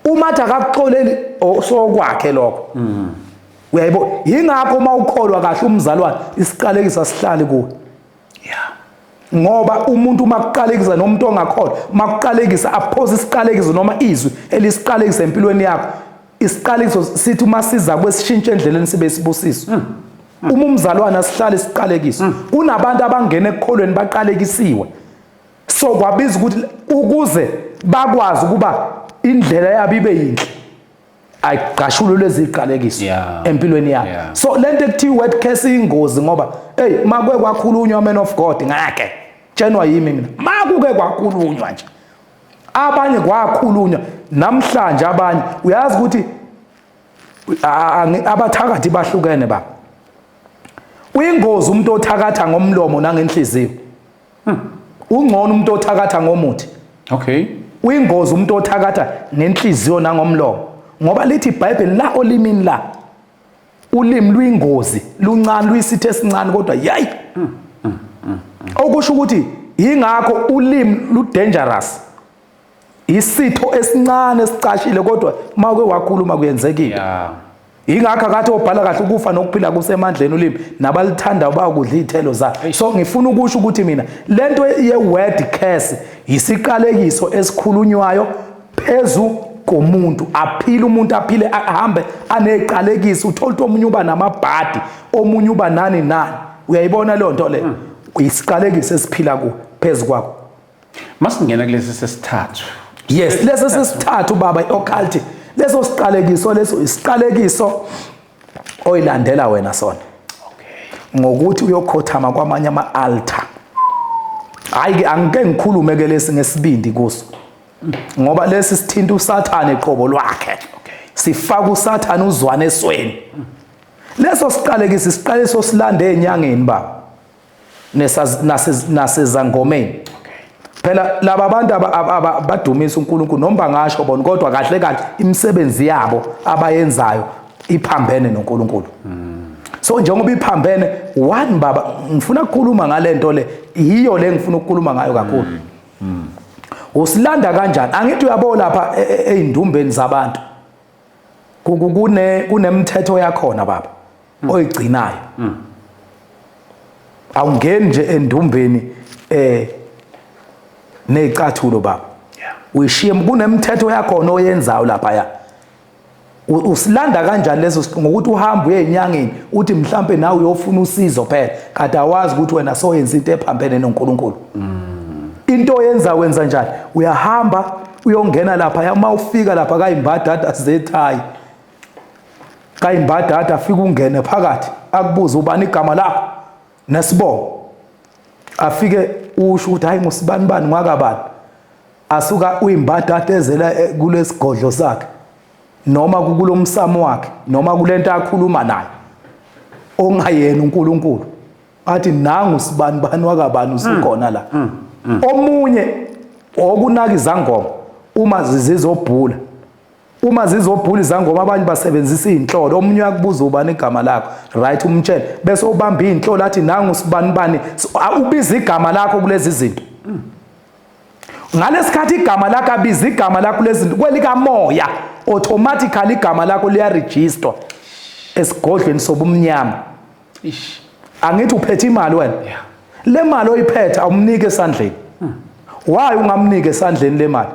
Speaker 1: Uma athi akakuxoleli sokwakhe lokho. Uyayibo, yingakho uma ukholwa kahle umzalwane isiqalekiso asihlali kuwe. Ngoba umuntu uma kuqalekisa nomuntu ongakholwa, uma kuqalekisa aphose isiqalekiso noma izwi elisiqalekisa empilweni yakho, isiqalekiso sithi uma siza kwesishintshe endleleni sibe isibusiso. Uma umzalwane asihlale isiqalekiso. Kunabantu abangena ekukholweni baqalekisiwe. So kwabiza ukuthi ukuze bakwazi ukuba indlela yabo ibe yinhle, ayigqashulwe lezi ziqalekiso empilweni yakho. So lento ekuthiwa word curse ingozi ngoba hey makuke kwakhulunywa man of God ngeke tshenwa yimi mina. Makuke kwakhulunywa nje abanye kwakhulunywa namhlanje abanye uyazi ukuthi abathakathi bahlukene baba. Uyingozi umuntu othakatha ngomlomo nangenhliziyo. Ungcono umuntu othakatha ngomuthi. Uyingozi umuntu othakatha ngenhliziyo nangomlomo. Ngoba lithi iBhayibheli la olimini la ulimi luyingozi, luncane, luyisitho esincane kodwa yayi. Okusho ukuthi yingakho ulimi lu dangerous. Isitho esincane esicashile kodwa mawuke wakhuluma kuyenzekile. Ingakho akathi obhala kahle ukufa nokuphila kusemandleni ulimi nabalithandayo bayakudla izithelo zakhe. So ngifuna ukusho ukuthi mina lento ye word curse isiqalekiso esikhulunywayo phezu komuntu, aphile umuntu aphile ahambe aneqalekiso, uthola ukuthi omunye uba namabhadi, omunye uba nani nani. Uyayibona leyo nto le? Isiqalekiso esiphila ku phezu kwakho.
Speaker 3: Masingena kulesi sesithathu.
Speaker 1: Yes, lesi sesithathu baba i-occult. Leso siqalekiso leso isiqalekiso oyilandela wena sona. Ngokuthi uyokhothama kwamanye ama-altar. Hayi ke angike ngikhulume ke lesi ngesibindi kuso. Ngoba lesi sithinta uSathane qobo lwakhe. Sifaka uSathane uzwane esweni. Leso siqalekiso isiqalekiso silande enyangeni baba. Nasezangomeni. Phela laba bantu abadumisa uNkulunkulu noma bangasho bona, kodwa kahle kahle imisebenzi yabo abayenzayo iphambene noNkulunkulu. So njengoba iphambene, one baba, ngifuna ukukhuluma ngalento le, yiyo le ngifuna ukukhuluma ngayo kakhulu. Usilanda kanjani? Angithi uyabo lapha eyindumbeni zabantu kunemithetho yakhona baba oyigcinayo. Awungeni nje endumbeni nezicathulo baba, uyishiye, kunemithetho yakhona oyenzayo lapha ya. Usilanda kanjani leso? Ngokuthi uhambe uye enyangeni, uthi mhlambe nawe uyofuna usizo phela, kade awazi ukuthi wena soyenza into ephambene noNkulunkulu. Into oyenza, wenza njani? Uyahamba uyongena lapha, uma ufika lapha kayimbadada zethayi, kayimbadada, afike ungene phakathi, akubuze ubani igama lakho nesibongo, afike usho ukuthi hayi, ngusibani bani ngwakabani. Asuka uyimbadada ezela kulesigodlo sakhe noma kulomsamo wakhe noma kulento akhuluma nayo ongayena uNkulunkulu, athi nangu sibani bani wakabani usukhona la. Omunye okunaka izangoma uma zizobhula, uma zizobhula izangoma, abanye basebenzisa iy'nhlolo. Omunye uyakubuza ubani igama lakho, right, umtshele, bese ubamba iy'nhlolo, athi nangu sibani bani, ubiza igama lakho kulezi zinto. Ngalesikhathi igama lakho, abiza igama lakho kulezi zinto, kwelikamoya automatically igama lakho liyarejistwa esigodlweni sobumnyama.
Speaker 3: Ish.
Speaker 1: Angithi uphethe imali wena? Le mali oyiphethe awumnike esandleni. Why ungamnike esandleni le mali?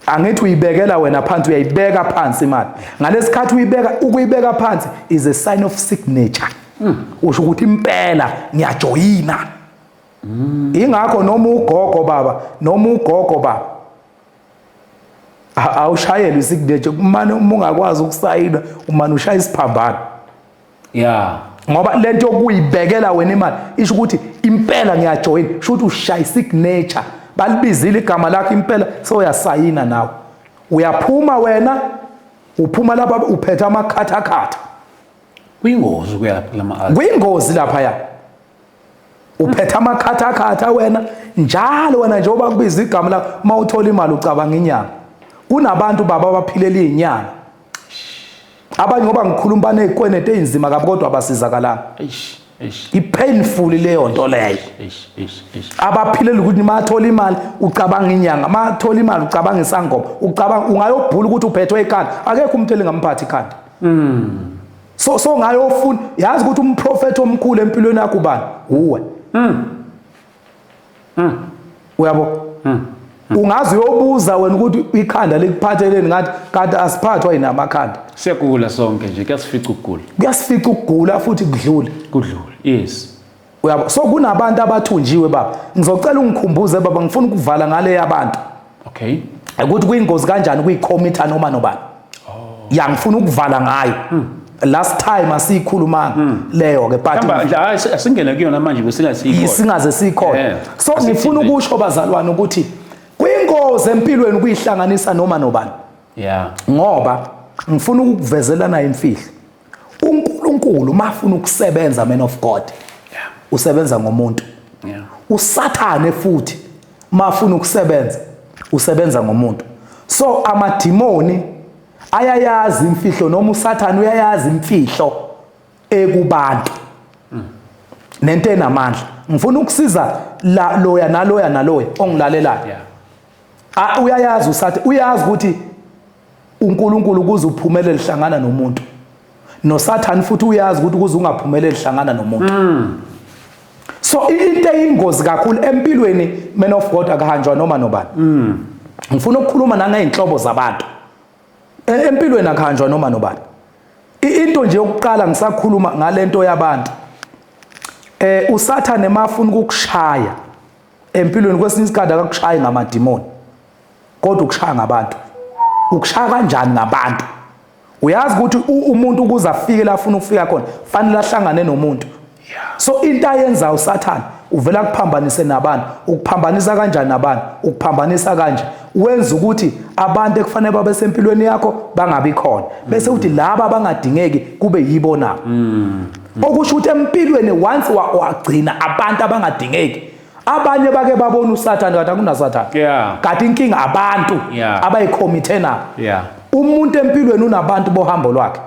Speaker 1: Angithi uyibekela wena phansi, uyayibeka phansi imali. Ngalesikhathi uyibeka, ukuyibeka phansi is a sign of signature, usho ukuthi impela ngiyajoyina. Ingakho noma ugogo baba, noma ugogo baba, awushayelwe isignature kumane, uma ungakwazi ukusayina umane ushaya isiphambano. Ngoba lento yokuyibekela wena imali isho ukuthi impela ngiyajoyina, sho ukuthi ushaya isignature, balibizile igama lakho impela, soyasayina nawe, uyaphuma wena, uphuma lapha uphethe amakhathakhatha.
Speaker 3: Kuyingozi ukuya lapha kulama altar.
Speaker 1: Kuyingozi lapha ya, uphethe amakhathakhatha wena njalo wena, njengoba kubiza igama lakho, uma uthola imali ucabanga inyanga. Kunabantu baba abaphilela iy'nyanga, abanye ngoba ngikhuluma baney'kweneti ey'nzima kabi, kodwa abasizakalanga.
Speaker 3: Eish, eish.
Speaker 1: I-painful leyo nto leyo.
Speaker 3: Eish, eish, eish.
Speaker 1: Abaphilela ukuthi mathola imali ucabanga inyanga, mathola imali ucabanga isangoma, ucabanga ungayobhula ukuthi uphethwe ikhanda. Akekho umuntu elingamphathi ikhanda. So ngayofuna, yazi ukuthi umprofeti omkhulu empilweni yakho ubani? Uwe. Uyabo, ungaze uyobuza wena ukuthi ikhanda likuphatheleni, ngathi kanti asiphathwa yini amakhanda?
Speaker 3: Siyagula sonke nje, kuyasifica ukugula.
Speaker 1: Kuyasifica ukugula futhi kudlule.
Speaker 3: Kudlule, yes.
Speaker 1: Uyabo, so kunabantu abathunjiwe baba. Ngizocela ungikhumbuze baba, ngifuna ukuvala ngale yabantu ukuthi kuyingozi kanjani kuyikhomitha noma nobani. Ya, ngifuna ukuvala ngayo. Last time asiyikhulumanga leyo ke, but
Speaker 3: Hamba nje, hayi, asingene kuyona manje besingasiyikho.
Speaker 1: Singaze siyikhona. So
Speaker 3: Asithi
Speaker 1: ngifuna
Speaker 3: nje.
Speaker 1: ukusho bazalwane ukuthi kuyingozi empilweni ukuyihlanganisa noma nobani, ngoba ngifuna ukukuvezelana imfihlo. uNkulunkulu mafuna ukusebenza, man of God, usebenza ngomuntu. Usathane futhi mafuna ukusebenza usebenza ngomuntu. So amadimoni ayayazi imfihlo, noma usathane uyayazi imfihlo ekubantu nento enamandla. Ngifuna ukusiza la, loya naloya naloya ongilalelayo. Ah, uyayazi usathi, uyazi ukuthi uNkulunkulu ukuze uphumelele hlangana nomuntu, noSathane futhi uyazi ukuthi ukuze ungaphumeleli hlangana nomuntu. So into eyingozi kakhulu empilweni, man of God, akuhanjwa noma nobani. Ngifuna ukukhuluma nangey'nhlobo zabantu. Empilweni akuhanjwa noma nobani. Into nje yokuqala ngisakhuluma ngalento yabantu, uSathane mafuna ukukushaya empilweni, kwesinye isikhathi akakushayi ngamadimoni, kodwa ukushaya ngabantu. Ukushaya kanjani ngabantu? Uyazi ukuthi umuntu ukuze afike la afuna ukufika khona fanele ahlangane nomuntu. So into ayenza uSathane, uvela kuphambanise nabantu. Ukuphambanisa kanjani nabantu? Ukuphambanisa kanje, wenza ukuthi abantu ekufanele babe sempilweni yakho bangabi khona, bese uthi laba abangadingeki kube yibo nabo. Okusho ukuthi empilweni once wagcina abantu abangadingeki, Abanye bake babona uSathane kanti akunaSathane. Kanti inkinga abantu abayikhomithe nabo. Umuntu empilweni unabantu bohambo lwakhe.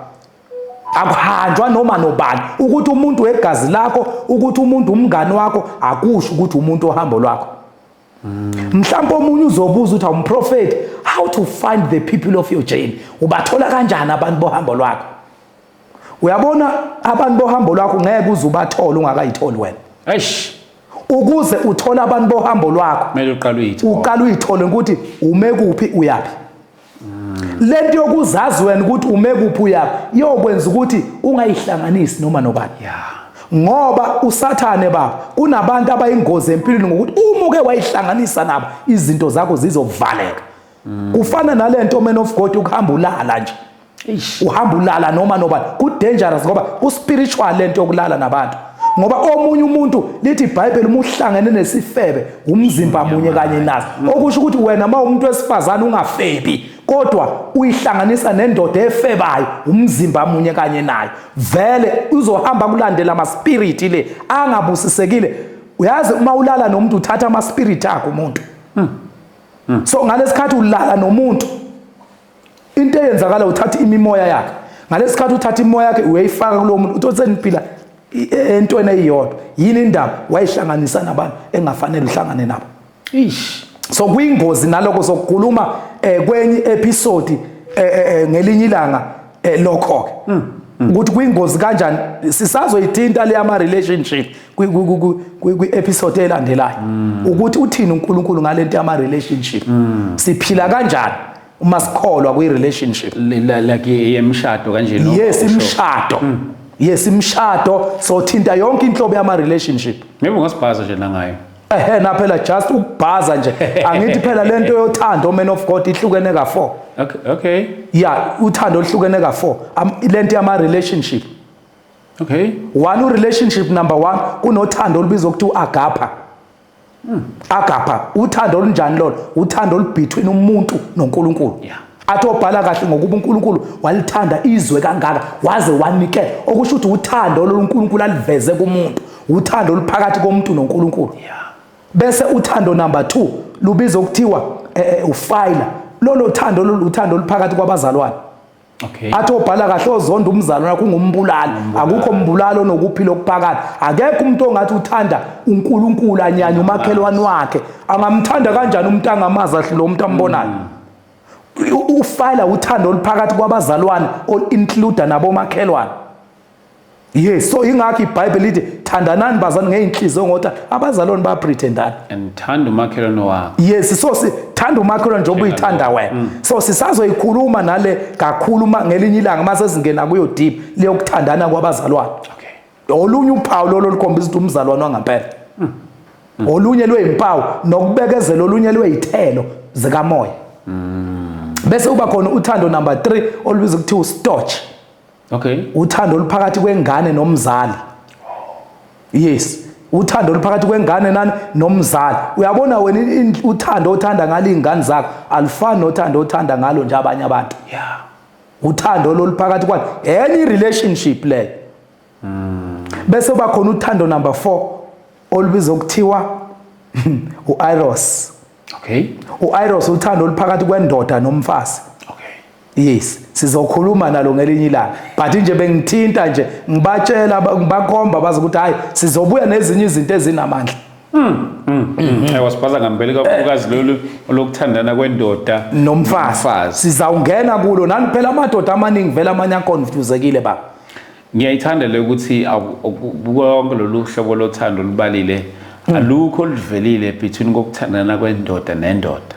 Speaker 1: Akuhanjwa noma nobani. Ukuthi umuntu wegazi lakho, ukuthi umuntu umngani wakho, akusho ukuthi umuntu ohambo lwakho. Mhlawumbe omunye uzobuza ukuthi awumprofeti, how to find the people of your journey? Ubathola kanjani abantu bohambo lwakho? Uyabona abantu bohambo lwakho ngeke uze ubathole ungakayitholi wena.
Speaker 3: Eish.
Speaker 1: Ukuze uthole abantu bohambo lwakho
Speaker 3: kumele uqale uyithole.
Speaker 1: Uqale uyithole ukuthi ume kuphi uyaphi. Lento yokuzazi wena ukuthi ume kuphi uyaphi iyokwenza ukuthi ungayihlanganisi noma nobani. Ngoba uSathane baba kunabantu abayingozi empilweni ngokuthi uma uke wayihlanganisa nabo izinto zakho zizovaleka. Kufana nalento man of God ukuhamba ulala nje. Uhamba ulala noma nobani, ku dangerous ngoba ku spiritual lento yokulala nabantu. Ngoba omunye umuntu lithi iBhayibheli uma uhlangene nesifebe umzimba munye kanye naso. Okusho ukuthi wena uma umuntu wesifazane ungafebi kodwa uyihlanganisa nendoda efebayo umzimba munye kanye nayo, vele uzohamba kulandela ama spirit le angabusisekile. Uyazi uma ulala nomuntu uthatha ama spirit akho umuntu. So ngalesikhathi ulala nomuntu into eyenzakala uthatha imimoya yakhe. Ngalesikhathi uthatha imimoya yakhe uyayifaka kulowo muntu, uthi seniphila entweni eyodwa. Yini indaba? Wayihlanganisa nabantu engafanele uhlangane nabo.
Speaker 3: Eish.
Speaker 1: So kuyingozi naloko sokukhuluma kwenye episode ngelinye ilanga lokho ke. Ukuthi kuyingozi kanjani sisazoyithinta le ama relationship kwi episode elandelayo. Ukuthi uthini uNkulunkulu ngalento yama relationship. Siphila kanjani uma sikholwa kwi relationship?
Speaker 3: Like yemshado kanje no?
Speaker 1: Yes, imshado. Yes, imshado sothinta yonke inhlobo yama relationship.
Speaker 3: Maybe ungasibhaza nje nangayo.
Speaker 1: Ehe, na phela just ukubhaza nje. Angithi phela lento yothando man of God ihlukene ka4.
Speaker 3: Okay, okay.
Speaker 1: Yeah, uthando oluhlukene ka4. Lento yama relationship.
Speaker 3: Okay.
Speaker 1: One relationship number 1 kunothando olubizwa ukuthi uagapa. Agapa, uthando olunjani lolo? Uthando olubetween umuntu noNkulunkulu. Athi obhala kahle ngokuba uNkulunkulu walithanda izwe kangaka waze wanikela. Okusho ukuthi uthando loluNkulunkulu aliveze kumuntu, uthando oluphakathi komuntu noNkulunkulu. Bese uthando number 2 lubizwa ukuthiwa ufila. Lolo thando lolu uthando oluphakathi kwabazalwane.
Speaker 3: Okay.
Speaker 1: Athi obhala kahle ozonda umzalwane wakho ungumbulali. Akukho mbulali onokuphila okuphakathi. Akekho umuntu ongathi uthanda uNkulunkulu anyanya umakhelwane wakhe. Angamthanda kanjani umuntu angamazi ahlule umuntu ambonayo? Ufila uthando oluphakathi kwabazalwane ol-include nabomakhelwane. Yes, so ingakho iBhayibheli lithi thandanani bazalwane ngeinhliziyo ngoba abazalwane bayapretendana.
Speaker 3: And thanda umakhelwane wakho.
Speaker 1: Yes, so sithanda umakhelwane njengoba uyithanda wena. So sisazoyikhuluma nale kakhulu ngelinye ilanga mase singena kuyo deep leyokuthandana kwabazalwane.
Speaker 3: Okay.
Speaker 1: Olunye uphawu lolo lukhombisa ukuthi umzalwane wangampela. Olunye lweyimpawu nokubekezela, olunye lweyithelo zikamoya. Bese kuba khona uthando number 3 olubizwa ukuthi ustorch.
Speaker 3: Okay.
Speaker 1: Uthando oluphakathi kwengane nomzali. Yes, uthando oluphakathi kwengane nani nomzali. Uyabona wena uthando othanda ngalo izingane zakho alufani nothando othanda ngalo nje abanye abantu. Uthando loluphakathi kwani enye relationship leyo. Bese kuba khona uthando number 4 olubizwa ukuthiwa uEros.
Speaker 3: Okay.
Speaker 1: uEros uthando oluphakathi kwendoda nomfazi.
Speaker 3: Okay.
Speaker 1: Yes, sizokhuluma nalo ngelinye ilanga. But nje bengithinta nje ngibatshela ngibakhomba bazi ukuthi hayi sizobuya nezinye izinto ezinamandla.
Speaker 3: Wasiphaza ngempela kakhulukazi lolu lokuthandana kwendoda
Speaker 1: nomfazi. Sizawungena kulo nani phela amadoda amaningi vele amanye aconfusekile baba.
Speaker 3: Ngiyayithanda le ukuthi konke lolu hlobo lothando lubalile alukho oluvelile between kokuthandana kwendoda nendoda.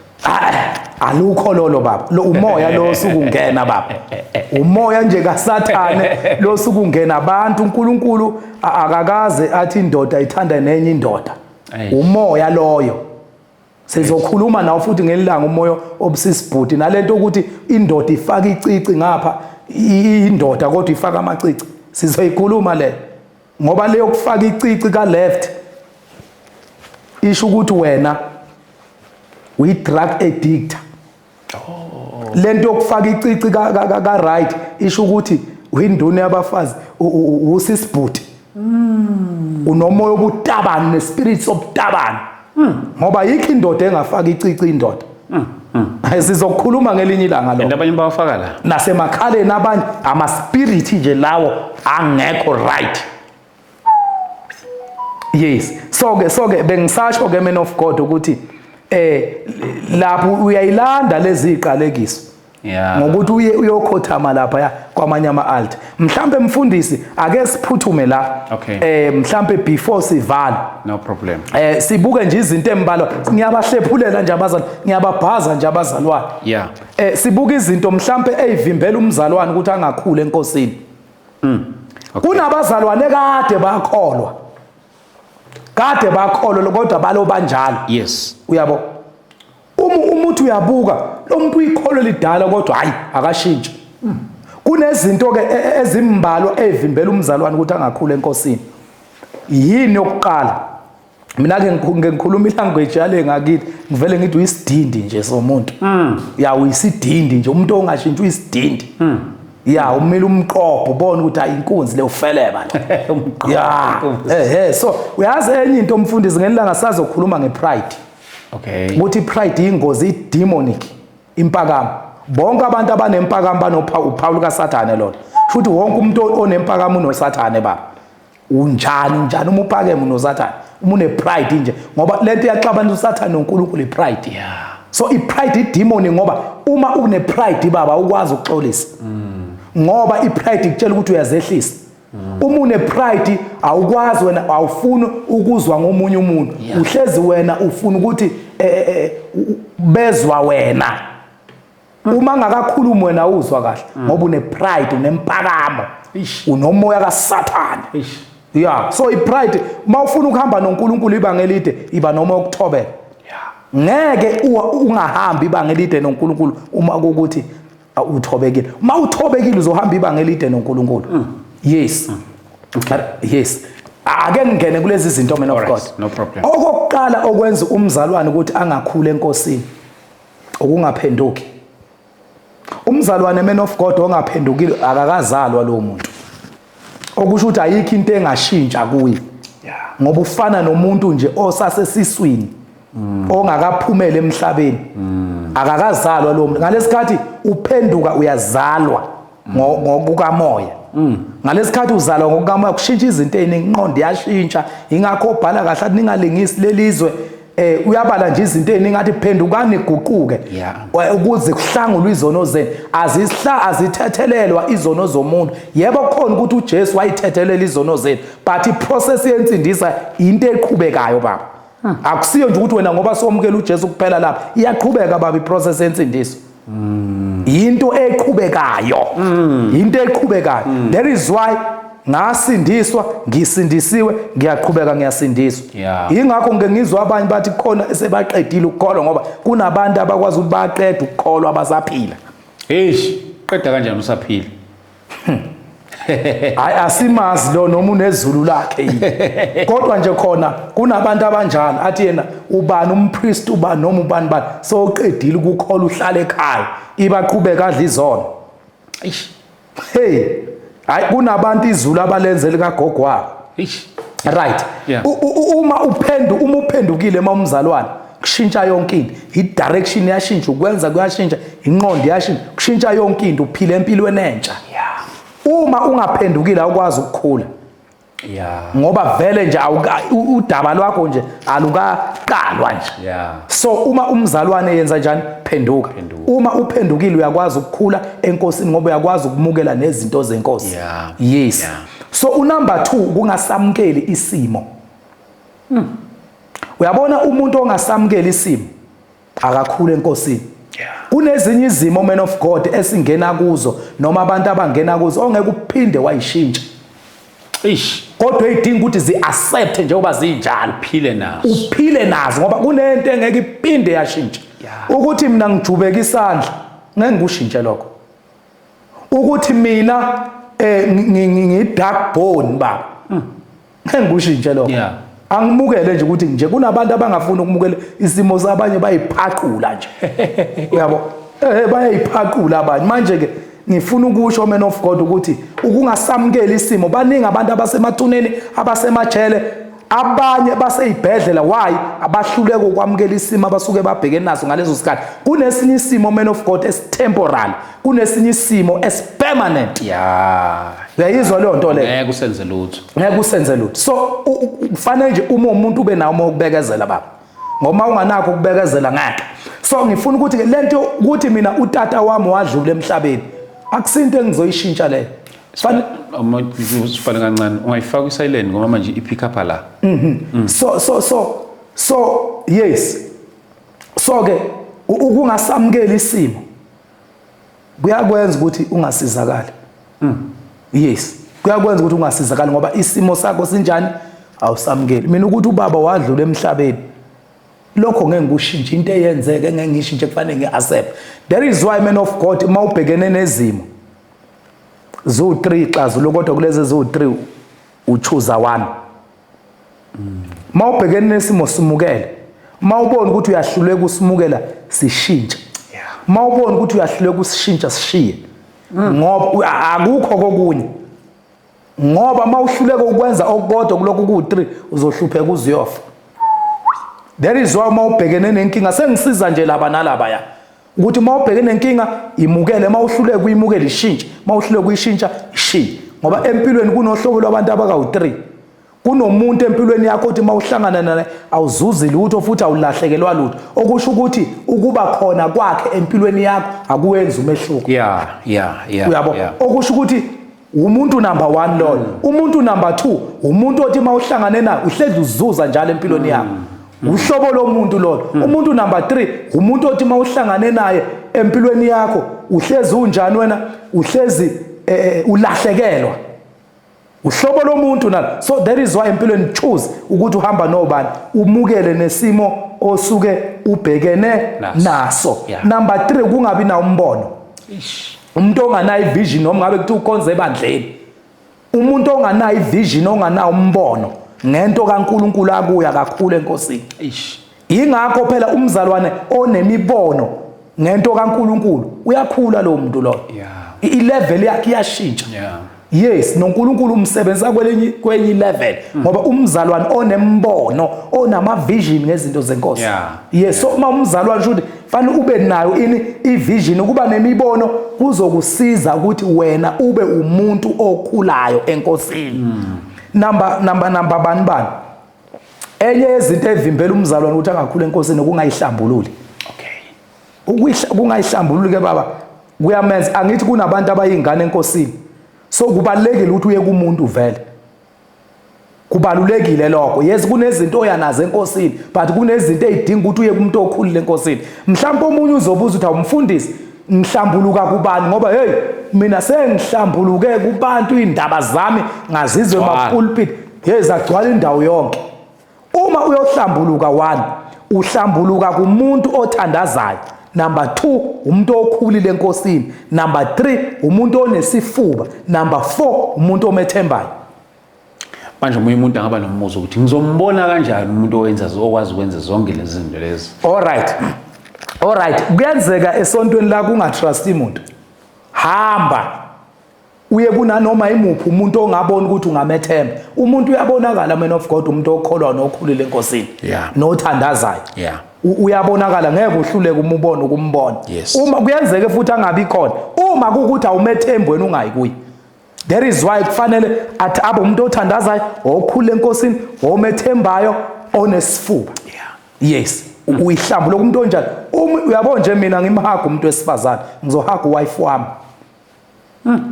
Speaker 1: Alukho lolo baba. Lo umoya lo sukungena baba. Umoya nje kaSathane lo sukungena abantu. uNkulunkulu akakaze athi indoda ithanda nenye indoda. Umoya loyo. Sizokhuluma nawo futhi ngelanga umoya obusisibhuti nalento ukuthi indoda ifaka icici ngapha indoda kodwa ifaka amacici. Sizoyikhuluma le ngoba leyo kufaka icici ka left isho ukuthi wena uyi drug addict.
Speaker 3: Oh.
Speaker 1: Lento yokufaka icici ka right isho ukuthi uyinduna yabafazi, usisibhuti. Unomoya obutabani, nespirit sobutabani, ngoba yikho indoda engafaka icici indoda. Sizokhuluma ngelinye ilanga lo.
Speaker 3: And abanye bawafaka la.
Speaker 1: Nasemakhaleni abanye, ama-spirit nje lawo angekho right. Yes, so ke bengisasho ke, man of God, ukuthi lapho uyayilanda lezi iqalekiso ngokuthi uye uyokhothama lapha ya kwamanye ama-altar. Mhlambe mfundisi, ake siphuthume la. Mhlambe before sivala.
Speaker 3: No problem.
Speaker 1: Sibuke nje izinto embalwa, ngiyabahlephulela nje abazali, ngiyababhaza nje abazalwane. Sibuke izinto mhlambe ezivimbela umzalwane ukuthi angakhuli enkosini. Kunabazalwane kade bakholwa, kade bakholwa, kodwa balo banjalo. Uyabo, uma umuntu uyabuka lo muntu uyikholwa lidala, kodwa hayi, akashintshi. Kunezinto ke ezimbalwa ezivimbela umzalwane ukuthi angakhuli enkosini. Yini yokuqala? Mina ke ngikhuluma ilanguage yale ngakithi, ngivele ngithi uyisidindi nje somuntu. Ya, uyisidindi nje umuntu ongashintshi, uyisidindi. Ya, umile umqopho, ubona ukuthi hayi, inkunzi le, ufeleba lo. Ya, so uyazi enye into, umfundisi, ngelanga sazokhuluma ngepride, ukuthi pride ingozi, i-demonic impakamo. Bonke abantu abanempakamo banophawu, uphawu lukaSathane lona. Futhi wonke umuntu onempakamo unoSathane, baba. Unjani, unjani uma uphakeme unoSathane, uma une-pride nje, ngoba lento iyaxabanisa uSathane noNkulunkulu, i-pride. So i-pride idemon, ngoba uma une-pride, baba, ukwazi ukuxolisa, ngoba i-pride ikutshela ukuthi uyazehlisa. Uma une-pride awukwazi wena, awufuni ukuzwa ngomunye umuntu. Uhlezi wena ufuna ukuthi bezwa wena. Uma ngakakhulumi wena uzwa kahle, ngoba une-pride, unempakamo. Unomoya kaSathane. Yeah, so i-pride, uma ufuna ukuhamba noNkulunkulu ibanga elide, iba nomoya wokuthobela. Ngeke ungahambi ibanga elide noNkulunkulu uma kukuthi uthobekile. Uma uthobekile uzohamba ibanga elide noNkulunkulu. Yes, yes, ake ngingene kulezi zinto, man of God.
Speaker 3: No problem.
Speaker 1: Okokuqala okwenza umzalwane ukuthi angakhuli enkosini, ukungaphenduki. Umzalwane, man of God, ongaphendukile akakazalwa lowo muntu, okusho ukuthi ayikho into engashintsha kuye, ngoba ufana nomuntu nje osasesiswini ongakaphumela emhlabeni. Akakazalwa lowo muntu. Ngalesikhathi uphenduka uyazalwa ngokukamoya. Ngalesikhathi uzalwa ngokukamoya kushintsha izinto eziningi, inqondo iyashintsha. Ingakho obhala kahle athi ningalingisi lelizwe. Uyabala nje izinto eziningi, athi phendukani, guquke, ukuze kuhlangulwe izono zenu. Azisihla, azithethelelwa izono zomuntu. Yebo, khona ukuthi uJesu wayithethelela izono zethu, but iprocess yensindisa into eqhubekayo, baba. Akusiyo nje ukuthi wena ngoba somukela uJesu kuphela lapha. Iyaqhubeka, baba, iprocess yensindiso. Into eqhubekayo, into eqhubekayo. That is why ngasindiswa, ngisindisiwe, ngiyaqhubeka ngiyasindiswa. Ingakho ngike ngizwa abanye bathi khona esebaqedile ukukholwa, ngoba kunabantu abakwazi ukuthi baqede ukukholwa abasaphila.
Speaker 3: Eish, qeda kanjani usaphila?
Speaker 1: Hayi, asimazi lo noma unezulu lakhe yini, kodwa nje khona kunabantu abanjalo, athi yena ubani, umpriest ubani noma ubani bani, sowuqedile ukukholwa, uhlala ekhaya, ibaqhubeka adla izono.
Speaker 3: Eish.
Speaker 1: Hey, hayi, kunabantu izulu abalenze likagogo wabo.
Speaker 3: Eish.
Speaker 1: Right. Uma uphendukile, uma umzalwane, kushintsha yonke into. I-direction iyashintsha, ukwenza kuyashintsha, inqondo iyashintsha, kushintsha yonke into, uphila empilweni entsha. Uma ungaphendukile awukwazi ukukhula, ngoba vele nje udaba lwakho nje alukaqalwa nje. So uma umzalwane yenza njani? Phenduka.
Speaker 3: Phenduka.
Speaker 1: Uma uphendukile uyakwazi ukukhula enkosini, ngoba uyakwazi ukumukela nezinto zenkosi. Yes. So unumber 2, kungasamukeli isimo. Uyabona, umuntu ongasamukeli isimo akakhule enkosini. Kunezinye izimo, man of God, esingena kuzo noma abantu abangena kuzo ongeke uphinde wayishintsha.
Speaker 3: Eish.
Speaker 1: Kodwa idinga ukuthi zi-accept njengoba zinjalo.
Speaker 3: Uphile nazo.
Speaker 1: Uphile nazo, ngoba kunento engeke iphinde yashintsha. Ukuthi mina ngijubeka isandla, ngeke ngikushintshe lokho. Ukuthi mina ngi dark bone, baba, ngeke ngikushintshe lokho. Angimukele nje ukuthi nje kunabantu abangafuni ukumukela isimo sabanye, bayiphaqula nje, uyabo, bayayiphaqula abanye. Manje ke Ngifuna ukusho, man of God, ukuthi ukungasamukeli isimo, baningi abantu abasemathuneni, abasemajele, abanye baseyibhedlela. Why? Abahluleka ukwamukela isimo abasuke babhekene naso ngaleso sikhathi. Kunesinye isimo, man of God, esi-temporal, kunesinye isimo esi-permanent. Uyayizwa leyo nto leyo?
Speaker 3: Ngeke usenze lutho.
Speaker 1: Ngeke usenze lutho. So kufanele nje uma umuntu ube nawo ukubekezela, baba, ngoba unganakho ukubekezela ngeke. So ngifuna ukuthi ke lento ukuthi mina utata wami wadlula emhlabeni, akusinto engizoyishintsha leyo.
Speaker 3: Sifane kancane, ungayifaka i-silent ngoba manje i-pick up la.
Speaker 1: So yes, so ke ukungasamukeli isimo kuyakwenza ukuthi ungasizakali. Yes, kuyakwenza ukuthi ungasizakali ngoba isimo sakho sinjani, awusamukeli. Mina ukuthi ubaba wadlula emhlabeni, lokho ngeke ngikushintshe, into eyenzeke ngeke ngishintshe, kufanele ngi-accept. That is why, man of God, uma ubhekene nezimo ziwu-3, xazululo, kodwa kulezi eziwu-3 u-choose one. Uma ubhekene nesimo, simukele. Uma ubona ukuthi uyahluleka usimukela, sishintshe. Uma ubona ukuthi uyahluleka usishintsha, sishiye, ngoba akukho kokunye, ngoba uma uhluleka ukwenza okukodwa kulokhu ku-3, uzohlupheka uziyofa. That is why uma ubhekene nenkinga, sengisiza nje laba nalaba ya ukuthi uma ubhekene nenkinga, imukele. Uma uhluleka uyimukele, ishintshe. Uma uhluleka uyishintsha, ishiye, ngoba empilweni kunohlobo lwabantu abakawu-3. Kunomuntu empilweni yakho othi uma uhlangana naye awuzuzi lutho futhi awulahlekelwa lutho, okusho ukuthi ukuba khona kwakhe empilweni yakho akuwenzi umehluko. Uyabo? Okusho ukuthi umuntu number 1 loyo. Umuntu number 2, umuntu othi uma uhlangane naye uhlezi uzuza njalo empilweni yakho, uhlobo lomuntu lolo. Umuntu number 3, umuntu othi uma uhlangane naye empilweni yakho uhlezi unjani wena, uhlezi ulahlekelwa, uhlobo lomuntu nalo. So that is why empilweni choose ukuthi uhamba nobani, umukele nesimo osuke ubhekene
Speaker 3: Naso.
Speaker 1: naso. Number 3, kungabi na umbono. Umuntu onganayo ivision, noma ngabe kuthiwa ukhonza ebandleni, umuntu onganayo ivision, onganawo umbono ngento kaNkuluNkulu, akuya kakhulu enkosini. Ingakho phela umzalwane onemibono ngento kaNkuluNkulu uyakhula lo muntu lo. I-level yakhe iyashintsha. Yes, noNkulunkulu umsebenzisa kwelinye kwenye level, ngoba umzalwane onembono, onama vision ngezinto zenkosi. Yes, so uma umzalwane, shuthi fanele ube nayo ini, ivision. Ukuba nemibono kuzokusiza ukuthi wena ube umuntu okhulayo enkosini. Number bani bani, enye yezinto evimbela umzalwane ukuthi angakhula enkosini ukungayihlambululi. Ukungayihlambululi ke, baba, kuyamenza, angithi kunabantu abayingane enkosini, so kubalekile ukuthi uye kumuntu vele, kubalulekile lokho. Yes, kunezinto oyanazo enkosini, but kunezinto ezidinga ukuthi uye kumuntu okhulile enkosini. Mhlawumbe omunye uzobuza ukuthi, awumfundisi, ngihlambuluka kubani? Ngoba hey, mina sengihlambuluke kubantu, indaba zami ngazizwe
Speaker 3: Gcwala.
Speaker 1: emapulpit, hey, zagcwala indawo yonke. Uma uyohlambuluka, one, uhlambuluka kumuntu othandazayo. Number 2, umuntu okhulile enkosini. Number 3, umuntu onesifuba. Number 4, umuntu omethembayo.
Speaker 3: Manje omunye umuntu angaba nombuzo ukuthi ngizombona kanjani umuntu owenza, okwazi ukwenza zonke lezi zinto lezi?
Speaker 1: Alright, kuyenzeka esontweni la kungatrust umuntu. Hamba uye kunanoma imuphi umuntu ongabona ukuthi ungamethemba. Umuntu uyabonakala, man of God, umuntu okholwa nokhulile enkosini nothandazayo. Uyabonakala, ngeke uhluleke uma ubona ukumbona. Uma kuyenzeke futhi angabi khona, uma kukuthi awumethembi wena, ungayi kuye. That is why kufanele athi abe umuntu othandazayo, okhule enkosini, omethembayo, onesifuba. Yes, uyihlambuluka umuntu onjani. Uma uyabona nje, mina ngimhaga umuntu wesifazane, ngizohaga uwife wami.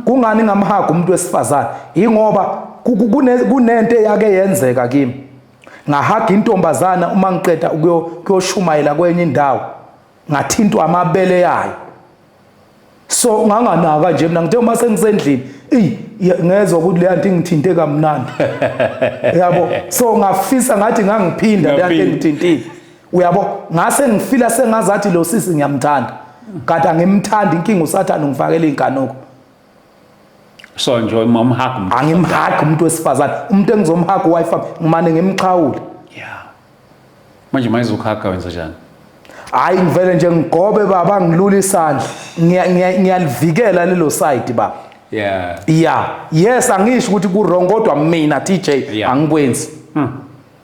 Speaker 1: Kungani ngamhaga umuntu wesifazane? Ingoba kunento eyake yenzeka kimi, ngahaga intombazana uma ngiqeda ukuyoshumayela kwenye indawo, ngathintwa amabele yayo. So nganganaka nje mina, ngithe uma sengisendlini, eyi, ngezwa ukuthi leya nto ingithinte kamnandi, yabo. So ngafisa ngathi ngangiphinda leya nto engithintile, uyabo. Ngase ngifila sengazathi lo sisi ngiyamthanda, kanti angimthandi. Inkinga usathane ungifakela inkanuko.
Speaker 3: So nje uma umhaga umuntu?
Speaker 1: Angimhagi umuntu wesifazane. Umuntu engizomhaga uwife wami, ngimane ngimxhawule.
Speaker 3: Manje mayizokuhaga wenza njani?
Speaker 1: Hayi, ngivele nje ngigobe baba, ngilula isandla. Ngiyalivikela lelo side baba. Yeah, yes, angisho ukuthi ku wrong, kodwa mina TJ angikwenzi.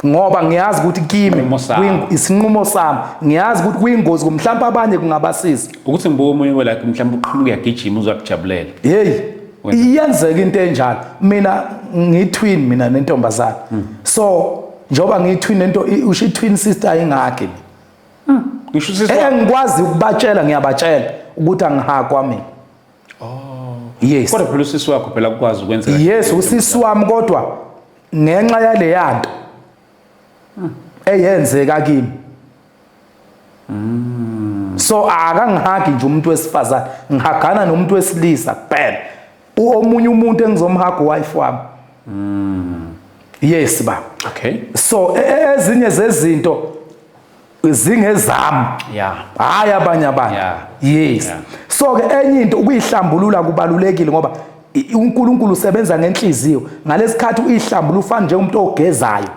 Speaker 1: Ngoba ngiyazi ukuthi kimi
Speaker 3: Isinqumo sami.
Speaker 1: Isinqumo sami, ngiyazi ukuthi kuyingozi, mhlawumbe abanye kungabasiza.
Speaker 3: Ukuthi ngibuka omunye like mhlawumbe uqhamuka uyagijima uzakujabulela.
Speaker 1: Hey,
Speaker 3: Wenza.
Speaker 1: Iyenzeka into enjalo. Mina ngiyi-twin mina nentombazana. So njengoba ngiyi-twin nento, usho i-twin sister ingakhe.
Speaker 3: Ngisho usisi
Speaker 1: Engikwazi ukubatshela, ngiyabatshela ukuthi angihakwa mina. Oh. Yes.
Speaker 3: Kodwa phela usisi wakho phela ukwazi ukwenza.
Speaker 1: Yes, usisi wami, kodwa ngenxa yale yanto eyenzeka kimi. So akangihagi nje umuntu wesifazane, ngihagana nomuntu wesilisa kuphela. Omunye umuntu engizomhaga wife wami. Yes ba. So ezinye zezinto zingezami. Hayi abanye abantu. Yes. So ke enye into, ukuyihlambulula kubalulekile ngoba uNkulunkulu usebenza ngenhliziyo. Ngalesikhathi uyihlambulula ufana njengomuntu ogezayo.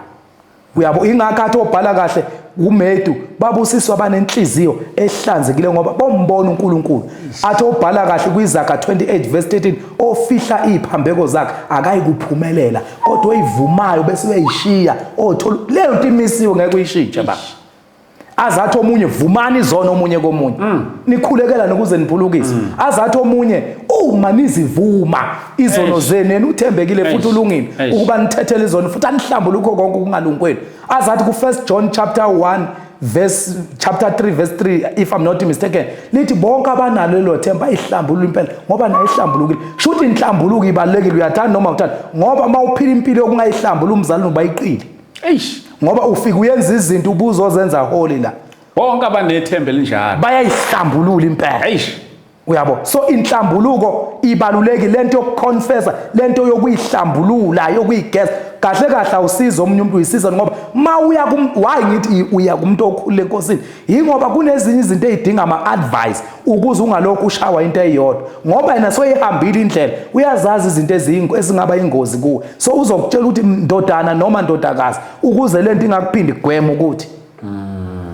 Speaker 1: Uyabo, ingakho athi obhala kahle uMethu, babusiswa abanenhliziyo ehlanzekile ngoba bombona uNkulunkulu. Athi obhala kahle kwiZaga 28 verse 13, ofihla iziphambeko zakhe akayikuphumelela, kodwa oyivumayo bese uyayishiya othola leyo nto imisiwe, ngeke uyishintshe baba. Azathi omunye vumani izono omunye komunye, nikhulekela nokuze niphulukise. Azathi omunye uma nizivuma izono zenu, yena uthembekile futhi ulungile ukuba nithethele izono futhi anihlambuluke konke okungalungi kwenu. Azathi ku 1 John chapter 1 verse, chapter 3 verse 3, if I'm not mistaken, lithi bonke abanalo lelo themba ihlambuluka impela ngoba nayo ihlambulukile. Shuthi inhlambuluko ibalulekile, uyathanda noma uthanda, ngoba uma uphila impilo yokungayihlambulula umzali noba iqile.
Speaker 3: Eish.
Speaker 1: Ngoba ufika uyenza izinto ubuzozenza holy la.
Speaker 3: Bonke abanethemba elinjalo
Speaker 1: bayayihlambulula impela.
Speaker 3: Eish.
Speaker 1: Uyabo, so inhlambuluko ibalulekile, lento yokuconfessa, lento yokuyihlambulula, yokuyigeza kahle kahle. Awusiza omunye umuntu, uyisiza ngoba mawuya kum, why ngithi uya kumuntu okhulile enkosini, yingoba kunezinye izinto ezidinga ama advice ukuze ungalokhu ushawa into eyodwa, ngoba yena soyihambile indlela, uyazazi izinto ezingaba ingozi kuwe. So uzokutshela ukuthi ndodana noma ndodakazi, ukuze lento ingakuphindi gwema ukuthi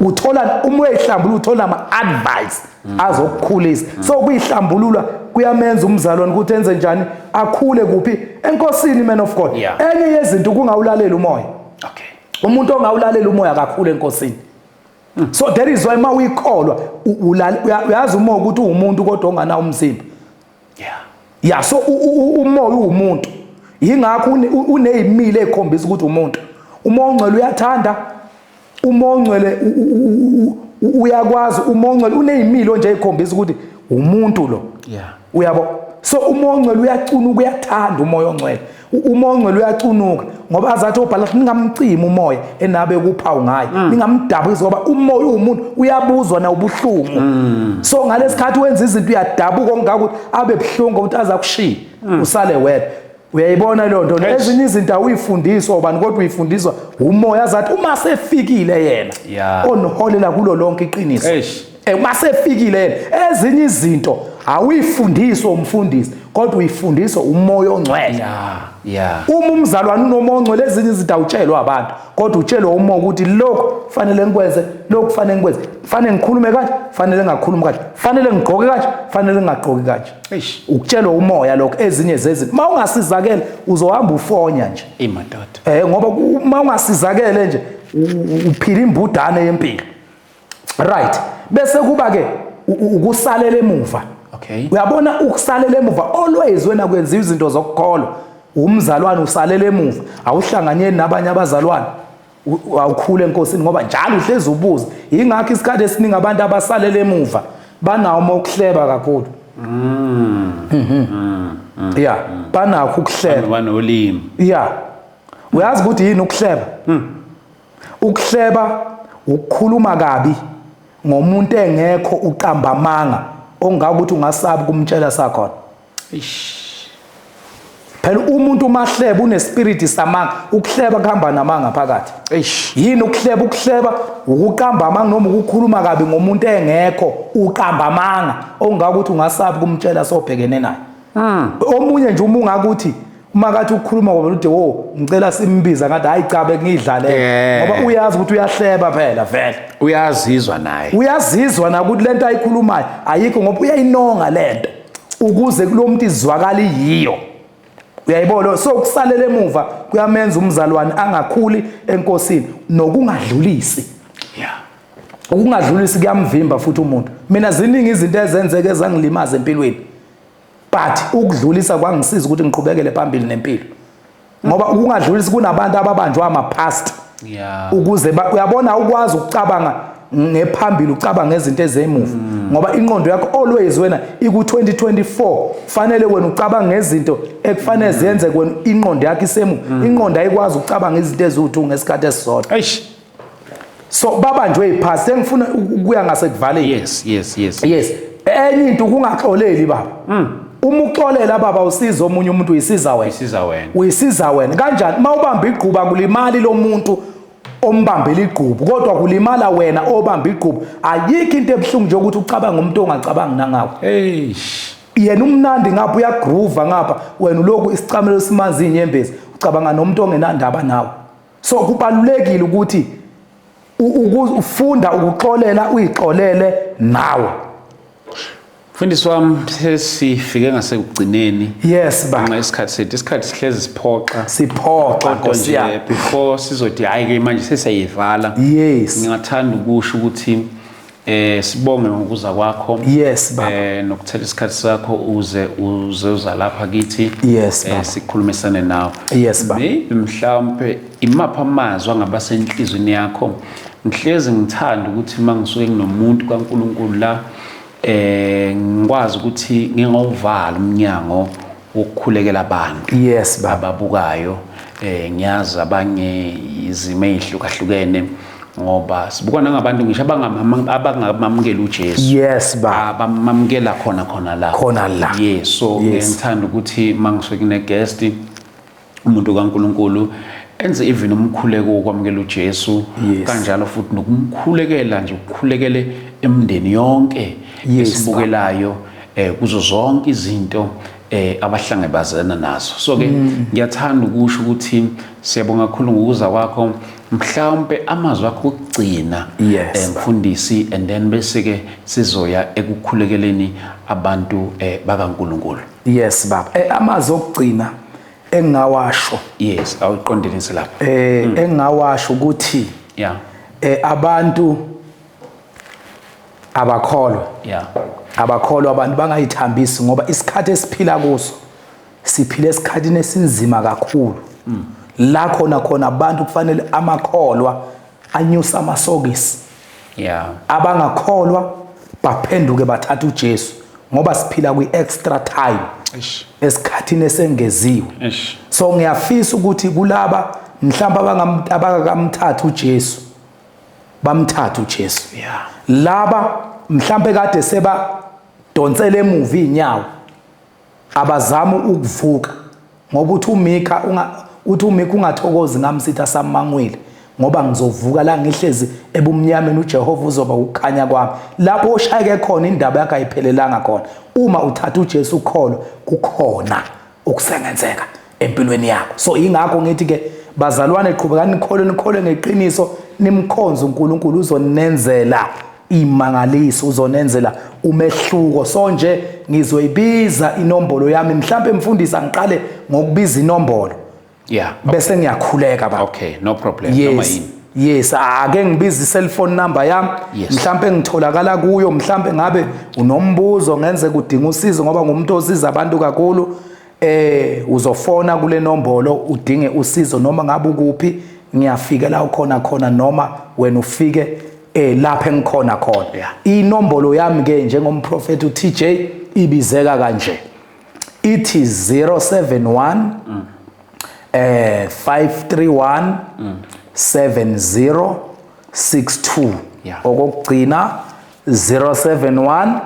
Speaker 1: uthola uma uyayihlambulula, uthola ama advice azokukhulisa. So kuyihlambulula kuyamenza umzalwane ukuthi enze njani, akhule kuphi enkosini, man of God. Enye yezinto kungawulalela umoya. Umuntu ongawulalela umoya kakhulu enkosini. So that is why mawuyikholwa uyazi umoya ukuthi uwumuntu kodwa onganawo umzimba. Yeah, so umoya uwumuntu. Yingakho unezimilo ezikhombisa ukuthi umuntu. Umoya ongcwele uyathanda, umoya ongcwele uyakwazi, umoya ongcwele unezimilo nje ezikhombisa ukuthi umuntu lo. Uyabo? So umoya ongcwele uyacunuka, uyathanda umoya ongcwele. Umoya ongcwele uyacunuka ngoba azathi obhala ningamcimi umoya enabe kuphawu ngaye. Ningamdabukisi ngoba umoya uwumuntu, uyabuzwa na ubuhlungu. So ngalesikhathi wenza izinto uyadabuka okungaka ukuthi abe buhlungu ukuthi azakushiya. Usale wedwa. Uyayibona leyo nto? Ezinye izinto awuyifundiswa ubani, kodwa uyifundiswa umoya, azathi uma sefikile yena oniholela kulo lonke iqiniso. Uma sefikile yena, ezinye izinto awuyifundiswa umfundisi, kodwa uyifundiswa umoya ongcwele. Uma umzalwane unomoya ongcwele, ezinye izinto awutshelwa abantu, kodwa utshelwa umoya ukuthi lokhu kufanele ngikwenze, lokhu kufanele ngikwenze, kufanele ngikhulume kanje, kufanele ngingakhulumi kanje, kufanele ngigqoke kanje, kufanele ngingagqoki kanje.
Speaker 3: Eish.
Speaker 1: Ukutshelwa umoya lokho, ezinye zezinto. Uma ungasizakele uzohamba ufonya nje.
Speaker 3: Ey madoda.
Speaker 1: Ngoba uma ungasizakele nje uphila imbudane yempilo. Right. Bese kuba ke ukusalela emuva. Uyabona ukusalela emuva always wena kwenziwa izinto zokukholwa. Umzalwane usalela emuva, awuhlanganyeli nabanye abazalwane. Awukhule enkosini ngoba njalo uhlezi ubuza. Yingakho isikhathi esiningi abantu abasalela emuva banawo uma ukuhleba kakhulu. Yeah, banakho ukuhleba.
Speaker 3: Banolimi.
Speaker 1: Yeah. Uyazi ukuthi yini ukuhleba? Ukuhleba ukukhuluma kabi ngomuntu engekho, uqamba amanga ongakuthi ungasabi kumtshela sakhona.
Speaker 3: Eish.
Speaker 1: Phela umuntu umahleba unespirit samanga, ukuhleba kuhamba namanga phakathi.
Speaker 3: Eish.
Speaker 1: Yini ukuhleba? Ukuhleba ukuqamba amanga noma ukukhuluma kabi ngomuntu engekho, uqamba amanga ongakuthi ungasabi kumtshela sobhekene naye. Omunye nje uma ungakuthi Uma kathi ukukhuluma ngoba uthi, "Wo, ngicela simbiza," ngathi, "Hayi cha, bengidlalele." Ngoba uyazi ukuthi uyahleba phela vele.
Speaker 3: Uyazizwa naye.
Speaker 1: Uyazizwa na ukuthi lento ayikhulumayo ayikho, ngoba uyayinonga lento ukuze kulo muntu izwakala iyiyo, uyayibona? So ukusalela emuva kuyamenza umzalwane angakhuli enkosini, nokungadlulisi. Ukungadlulisi kuyamvimba futhi umuntu. Mina ziningi izinto ezenzeke ezangilimaza empilweni, but ukudlulisa kwangisiza ukuthi ngiqhubekele phambili nempilo, ngoba ukungadlulisi, kunabantu ababanjwa ama-past ukuze uyabona, ukwazi ukucabanga ngephambili, ucabanga ngezinto ezemuva, ngoba ingqondo yakho always wena iku-2024. Fanele wena ucabanga ngezinto ekufanele ziyenze wena, ingqondo yakho isemuva. Ingqondo ayikwazi ukucabanga izinto eziwu-2 ngesikhathi esisodwa.
Speaker 3: Eish.
Speaker 1: So babanjwe i-past. Engifuna ukuya ngasekuvaleni. Yes, enye into ukungaxoleli, baba. Uma uxolela, baba, usiza omunye umuntu, uyisiza wena.
Speaker 3: Isiza wena.
Speaker 1: Uyisiza wena kanjani? Uma ubamba igqubu, kulimali lo muntu ombambela igqubu, kodwa kulimala wena obamba igqubu. Ayikho into ebuhlungu nje ukuthi ucabanga umuntu ongacabangi nangawe.
Speaker 3: Eish.
Speaker 1: Yena umnandi ngapha, uyagroova ngapha, wena ulokhu isicamelo simanzi inyembezi, ucabanga nomuntu ongenandaba nawe. So kubalulekile ukuthi ufunda ukuxolela, uyixolele nawe.
Speaker 3: Mfundisi wami, sesifike ngasekugcineni.
Speaker 1: Yes, ba.
Speaker 3: Ngenxa yesikhathi sethu, isikhathi sihlezi siphoxa.
Speaker 1: Siphoxa.
Speaker 3: Kodwa
Speaker 1: Nkosi
Speaker 3: nje
Speaker 1: yami.
Speaker 3: before sizothi hayi ke manje sesiyayivala, ngingathanda ukusho ukuthi sibonge ngokuza kwakho.
Speaker 1: Yes, baba.
Speaker 3: Nokuthatha isikhathi sakho uze uza lapha kithi.
Speaker 1: Yes, baba.
Speaker 3: Sikhulumisane nawe.
Speaker 1: Yes, baba.
Speaker 3: Maybe mhlawumbe imaphi amazwi angaba senhlizweni yakho? Ngihlezi ngithanda ukuthi uma ngisuke nginomuntu kaNkulunkulu la, ngikwazi ukuthi ngingawuvala umnyango wokukhulekela abantu
Speaker 1: Yes, baba.
Speaker 3: ababukayo. Ngiyazi abanye izimo ezihlukahlukene, ngoba sibuka nangabantu ngisho abangamamukeli uJesu,
Speaker 1: Yes, baba.
Speaker 3: abamamukela khona khona la.
Speaker 1: Khona la.
Speaker 3: Yes, so ngithanda ukuthi mangisuke kune guest, umuntu kaNkuluNkulu, enze even umkhuleko wokwamukela uJesu, kanjalo futhi nokumkhulekela nje, ukukhulekele emndeni yonke esibukelayo, kuzo zonke izinto abahlangabezana nazo. So ke ngiyathanda ukusho ukuthi siyabonga kakhulu ngokuza kwakho. Mhlawumbe amazwi akho okugcina, mfundisi, and then bese ke sizoya ekukhulekeleni abantu bakaNkuluNkulu.
Speaker 1: Yes, baba. Amazwi okugcina engingawasho,
Speaker 3: Yes, awuqondanise lapha.
Speaker 1: Engingawasho ukuthi abantu abakholwa, abakholwa abantu bangayithambisi, ngoba isikhathi esiphila kuso, siphila esikhathini esinzima kakhulu, la khona khona abantu kufanele, amakholwa anyusa amasokisi, abangakholwa baphenduke bathathe uJesu, ngoba siphila kwi-extra time,
Speaker 3: Eish.
Speaker 1: esikhathini esengeziwe.
Speaker 3: Eish.
Speaker 1: So ngiyafisa ukuthi kulaba mhlawumbe abakakamthatha uJesu, bamthatha uJesu. Laba mhlawumbe kade seba donsele emuva inyawo, abazama ukuvuka, ngoba uthi uMika unga uthi uMika, "Ungathokozi ngami sithi asamangwile, ngoba ngizovuka la ngihlezi ebumnyameni, uJehova uzoba ukukhanya kwami." Lapho oshayeke khona, indaba yakho ayiphelelanga khona. Uma uthatha uJesu ukholo, kukhona okusengenzeka empilweni yakho. So ingakho ngithi ke, bazalwane, qhubekani nikholwe, nikholwe ngeqiniso, nimkhonze uNkulunkulu, uzonenzela imangaliso, uzonenzela umehluko. So nje ngizoyibiza inombolo yami mhlawumbe, mfundisi, angiqale ngokubiza inombolo bese ngiyakhuleka, baba.
Speaker 3: Okay, no problem, noma
Speaker 1: Yes.
Speaker 3: yini.
Speaker 1: Yes, ake ngibize i-cellphone number yami, mhlambe ngitholakala kuyo, mhlambe ngabe unombuzo, ngenze kudinga usizo, ngoba ngumuntu osiza abantu kakhulu. Uzofona kule nombolo udinge usizo, noma ngabe ukuphi, ngiyafika la ukhona khona, noma wena ufike lapha engikhona khona. Inombolo yami ke njengomprofeti uTJ ibizeka kanje, ithi 071 531 7062. Okokugcina, 071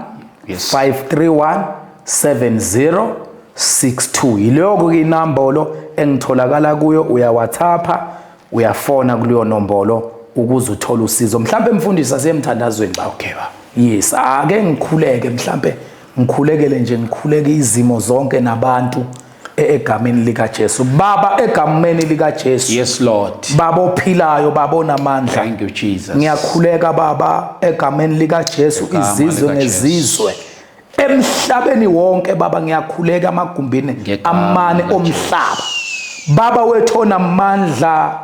Speaker 1: 531 7062. Yiloko ke inombolo engitholakala kuyo. Uyawathapha, uyafona kuleyo nombolo ukuze uthole usizo. Mhlawumbe, mfundisi, asiyemthandazweni, baba.
Speaker 3: Okay, baba.
Speaker 1: Yes, ake ngikhuleke, mhlambe ngikhulekele nje, ngikhuleke izimo zonke nabantu. Egameni lika Jesu, Baba, egameni lika Jesu.
Speaker 3: Yes, Lord.
Speaker 1: Baba ophilayo, Baba onamandla.
Speaker 3: Thank you, Jesus.
Speaker 1: Ngiyakhuleka, Baba, egameni lika Jesu.
Speaker 3: Egama
Speaker 1: Izizwe
Speaker 3: lika Jesu.
Speaker 1: ngezizwe emhlabeni wonke, Baba, ngiyakhuleka amagumbini
Speaker 3: Ngegama
Speaker 1: amane
Speaker 3: lika
Speaker 1: omhlaba. Baba wethu onamandla,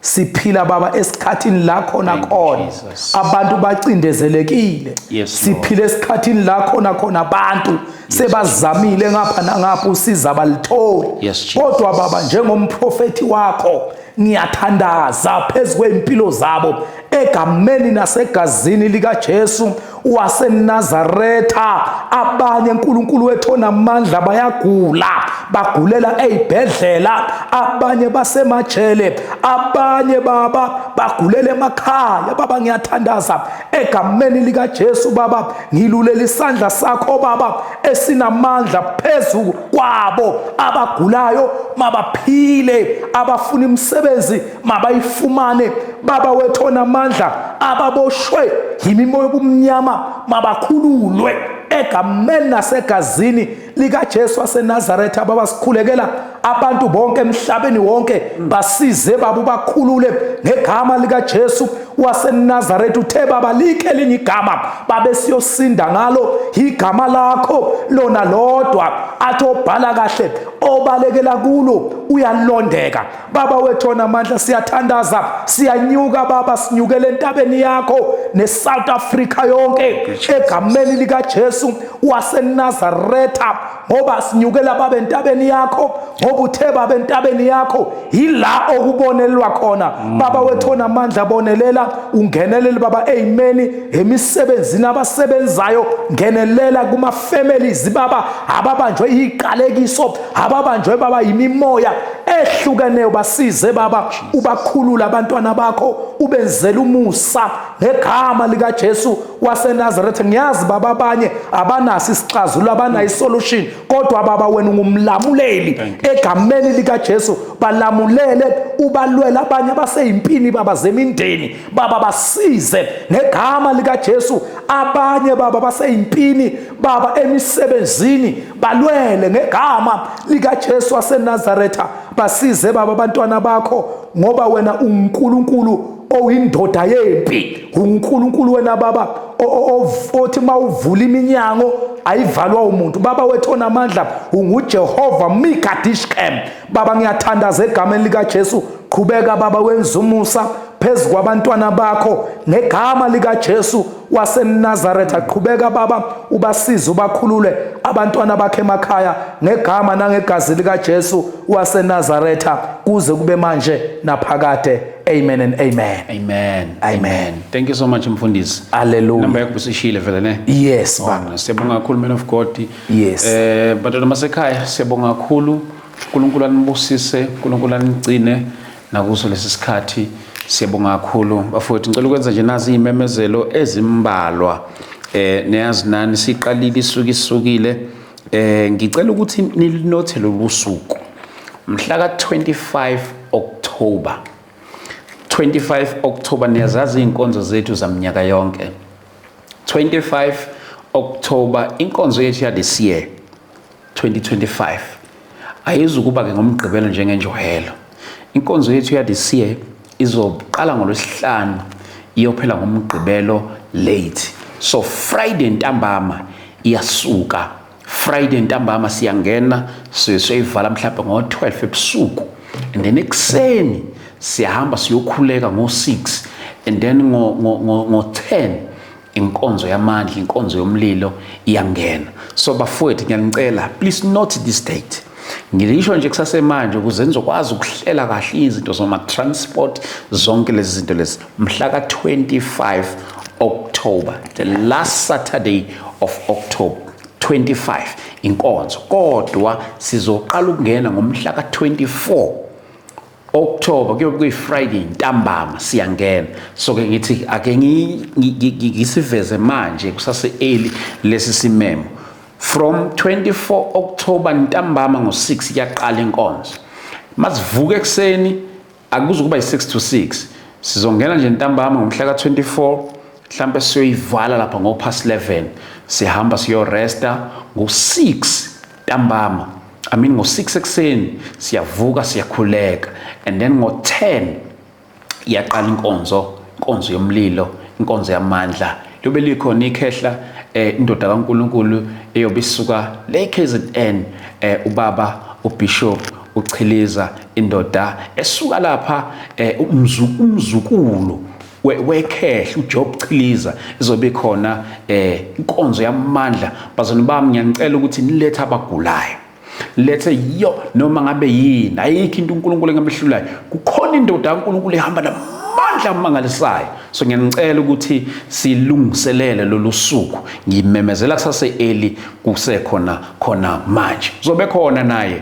Speaker 1: siphila, Baba, esikhathini la khona
Speaker 3: Thank you,
Speaker 1: khona
Speaker 3: Jesus.
Speaker 1: abantu bacindezelekile.
Speaker 3: Yes, Lord.
Speaker 1: Siphila esikhathini la khona khona abantu sebazamile ngapha nangapha, usiza balitholi.
Speaker 3: Yes, Jesus.
Speaker 1: Kodwa Baba, njengomprofeti wakho, ngiyathandaza phezu kwempilo zabo egameni nasegazini likaJesu waseNazaretha. Abanye, uNkulunkulu wethu onamandla, bayagula, bagulela ezibhedlela, abanye basemajele, abanye, Baba, bagulela emakhaya. Baba, ngiyathandaza egameni likaJesu. Baba, ngilulela isandla sakho, Baba, esinamandla phezu kwabo. Abagulayo mabaphile, abafuna imisebenzi mabayifumane. Baba wethu onamandla, ababoshwe yimimoya obumnyama mabakhululwe egameni nasegazini likaJesu waseNazaretha. Baba, sikhulekela abantu bonke emhlabeni wonke. Basize, Baba, bakhulule ngegama likaJesu waseNazaretha. Uthe, Baba, likhe elinye igama babe siyosinda ngalo, igama lakho lona lodwa. Athi obhala kahle, obalekela kulo uyalondeka. Baba wethu onamandla, siyathandaza, siyanyuka, Baba, sinyukele entabeni yakho neSouth Africa yonke egameni likaJesu waseNazaretha, ngoba sinyukela, Baba, entabeni yakho, ngoba uthe, Baba, entabeni yakho yila okubonelelwa khona. Baba wethu onamandla, bonelela, ungenelele, Baba, eyimeni, emisebenzini abasebenzayo, ngenelela kuma families, Baba, ababanjwe iqalekiso, ababanjwe, Baba, yimimoya ehlukeneyo. Basize, Baba, ubakhulula abantwana bakho, ubenzele umusa ngegama likaJesu waseNazaretha. Ngiyazi, Baba, abanye abanaso isixazululo, abanayo isolution, kodwa, Baba, wena ungumlamuleli. Egameni likaJesu, balamulele, ubalwele. Abanye abaseyimpini, Baba, zemindeni, Baba, basize ngegama likaJesu. Abanye, Baba, baseyimpini, Baba, emisebenzini, balwele ngegama likaJesu waseNazaretha. Basize, Baba, abantwana bakho, ngoba wena unguNkulunkulu oyindoda yempi, uNkulunkulu wena, Baba, othi mawuvula iminyango ayivalwa umuntu. Baba wethu onamandla, unguJehova Mikadishkem. Baba, ngiyathandaza egameni likaJesu, qhubeka, Baba, wenza umusa phezu kwabantwana bakho ngegama likaJesu waseNazaretha. Qhubeka, Baba, ubasize, ubakhulule abantwana bakhe emakhaya ngegama nangegazi likaJesu waseNazaretha, kuze kube manje naphakade. Amen and amen.
Speaker 3: Amen.
Speaker 1: Amen.
Speaker 3: Thank you so much, mfundisi.
Speaker 1: Hallelujah.
Speaker 3: Namba yakho busishile vele, ne?
Speaker 1: Yes, Baba.
Speaker 3: Oh, siyabonga kakhulu, man of God.
Speaker 1: Yes.
Speaker 3: Bantwana basekhaya, siyabonga kakhulu. uNkulunkulu anibusise, uNkulunkulu anigcine nakuso lesi sikhathi. Siyabonga kakhulu, bafowethu. Ngicela ukwenza nje nazi izimemezelo ezimbalwa. Niyazi nani siqalile isuke isukile. Ngicela ukuthi nilinothe lolu suku. Mhla ka 25 October. 25 October, niyazazi inkonzo zethu zaminyaka yonke. 25 October, inkonzo yethu ya this year 2025 ayizukuba ke ngomgqibelo njengenjwayelo. Inkonzo yethu ya this year izoqala ngolwesihlanu, iyophela ngomgqibelo late. So Friday ntambama iyasuka. Friday ntambama siyangena, siyoyivala mhlawumbe ngo-12 ebusuku, and then ekuseni siyahamba siyokhuleka ngo-6, and then ngo-10 inkonzo yamandla, inkonzo yomlilo iyangena. So bafowethu, ngiyanicela, please note this date. Ngilisho nje kusasemanje ukuze nizokwazi ukuhlela kahle izinto zoma-transport, zonke lezi zinto lezi. Mhla ka-25 October, the last Saturday of October, 25 inkonzo, kodwa sizoqala ukungena ngomhla ka-24 October, kuyobe kuyi-Friday ntambama siyangena. So ke ngithi ake ngisiveze manje kusase early lesi simemo. From 24 October ntambama ngo-6 iyaqala inkonzo. Masivuke ekuseni, akuzukuba yi-6 to 6, sizongena nje ntambama ngomhla ka-24, mhlampe siyoyivala lapha ngo-past 11, sihamba siyoresta ngo-6 ntambama. I mean ngo-6 ekuseni siyavuka siyakhuleka, and then ngo-10 iyaqala inkonzo, inkonzo yomlilo, inkonzo yamandla. Liyobe likhona ikhehla, indoda kaNkulunkulu eyobe isuka le KZN, ubaba uBishop uChiliza, indoda esuka lapha, umzukulu wekhehla uJob Chiliza, izobe khona inkonzo yamandla. Bazalwane bami, ngiyanicela ukuthi nilethe abagulayo, lethe yo noma ngabe yini. Ayikho into uNkulunkulu engamehlulayo. Kukhona indoda kaNkulunkulu ehamba namandla amangalisayo. So ngiyanicela ukuthi silungiselele lolu suku. Ngimemezela kusase early, kusekhona khona manje. Uzobe khona naye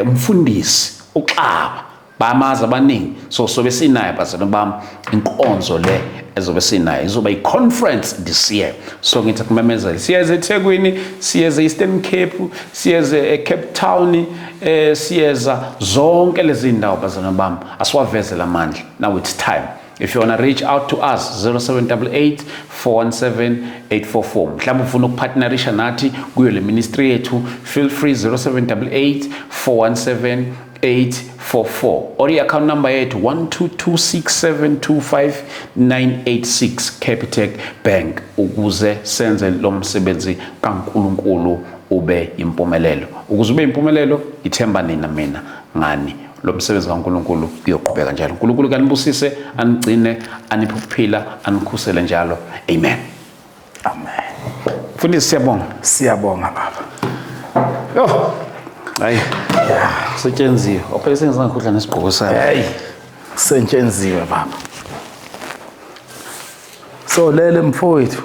Speaker 3: umfundisi uXaba, bamazi abaningi. So sobe sinayo, bazalwane bami, inkonzo le ezobe sinayo izoba i-conference this year. So ngithi kumemezele, siyeze eThekwini, siyeze Eastern Cape, siyeze eCape Town, siyeza zonke lezi ndawo. Bazalwane bami, asiwaveze lamandla. Now it's time. If you want to reach out to us, 0788 417 844. Mhlawumbe ufuna ukupartnerisha nathi kuyo le ministry yethu, feel free, 0788 417 844, or i-account number yethu 1226725986, Capitec Bank, ukuze senze lo msebenzi kaNkulunkulu ube impumelelo. Ukuze ube impumelelo, ithemba nina, mina ngani, lo msebenzi kaNkulunkulu uyoqhubeka njalo. uNkulunkulu kanibusise, anigcine, aniphe ukuphila, anikhusele njalo. Amen.
Speaker 1: Amen.
Speaker 3: Mfundisi, siyabonga.
Speaker 1: Siyabonga, baba.
Speaker 3: Yo, hayi, setshenziwe ophela, sengizangikhohlwa nesigqoko sami.
Speaker 1: Hey, setshenziwe, baba. So lele, mfowethu.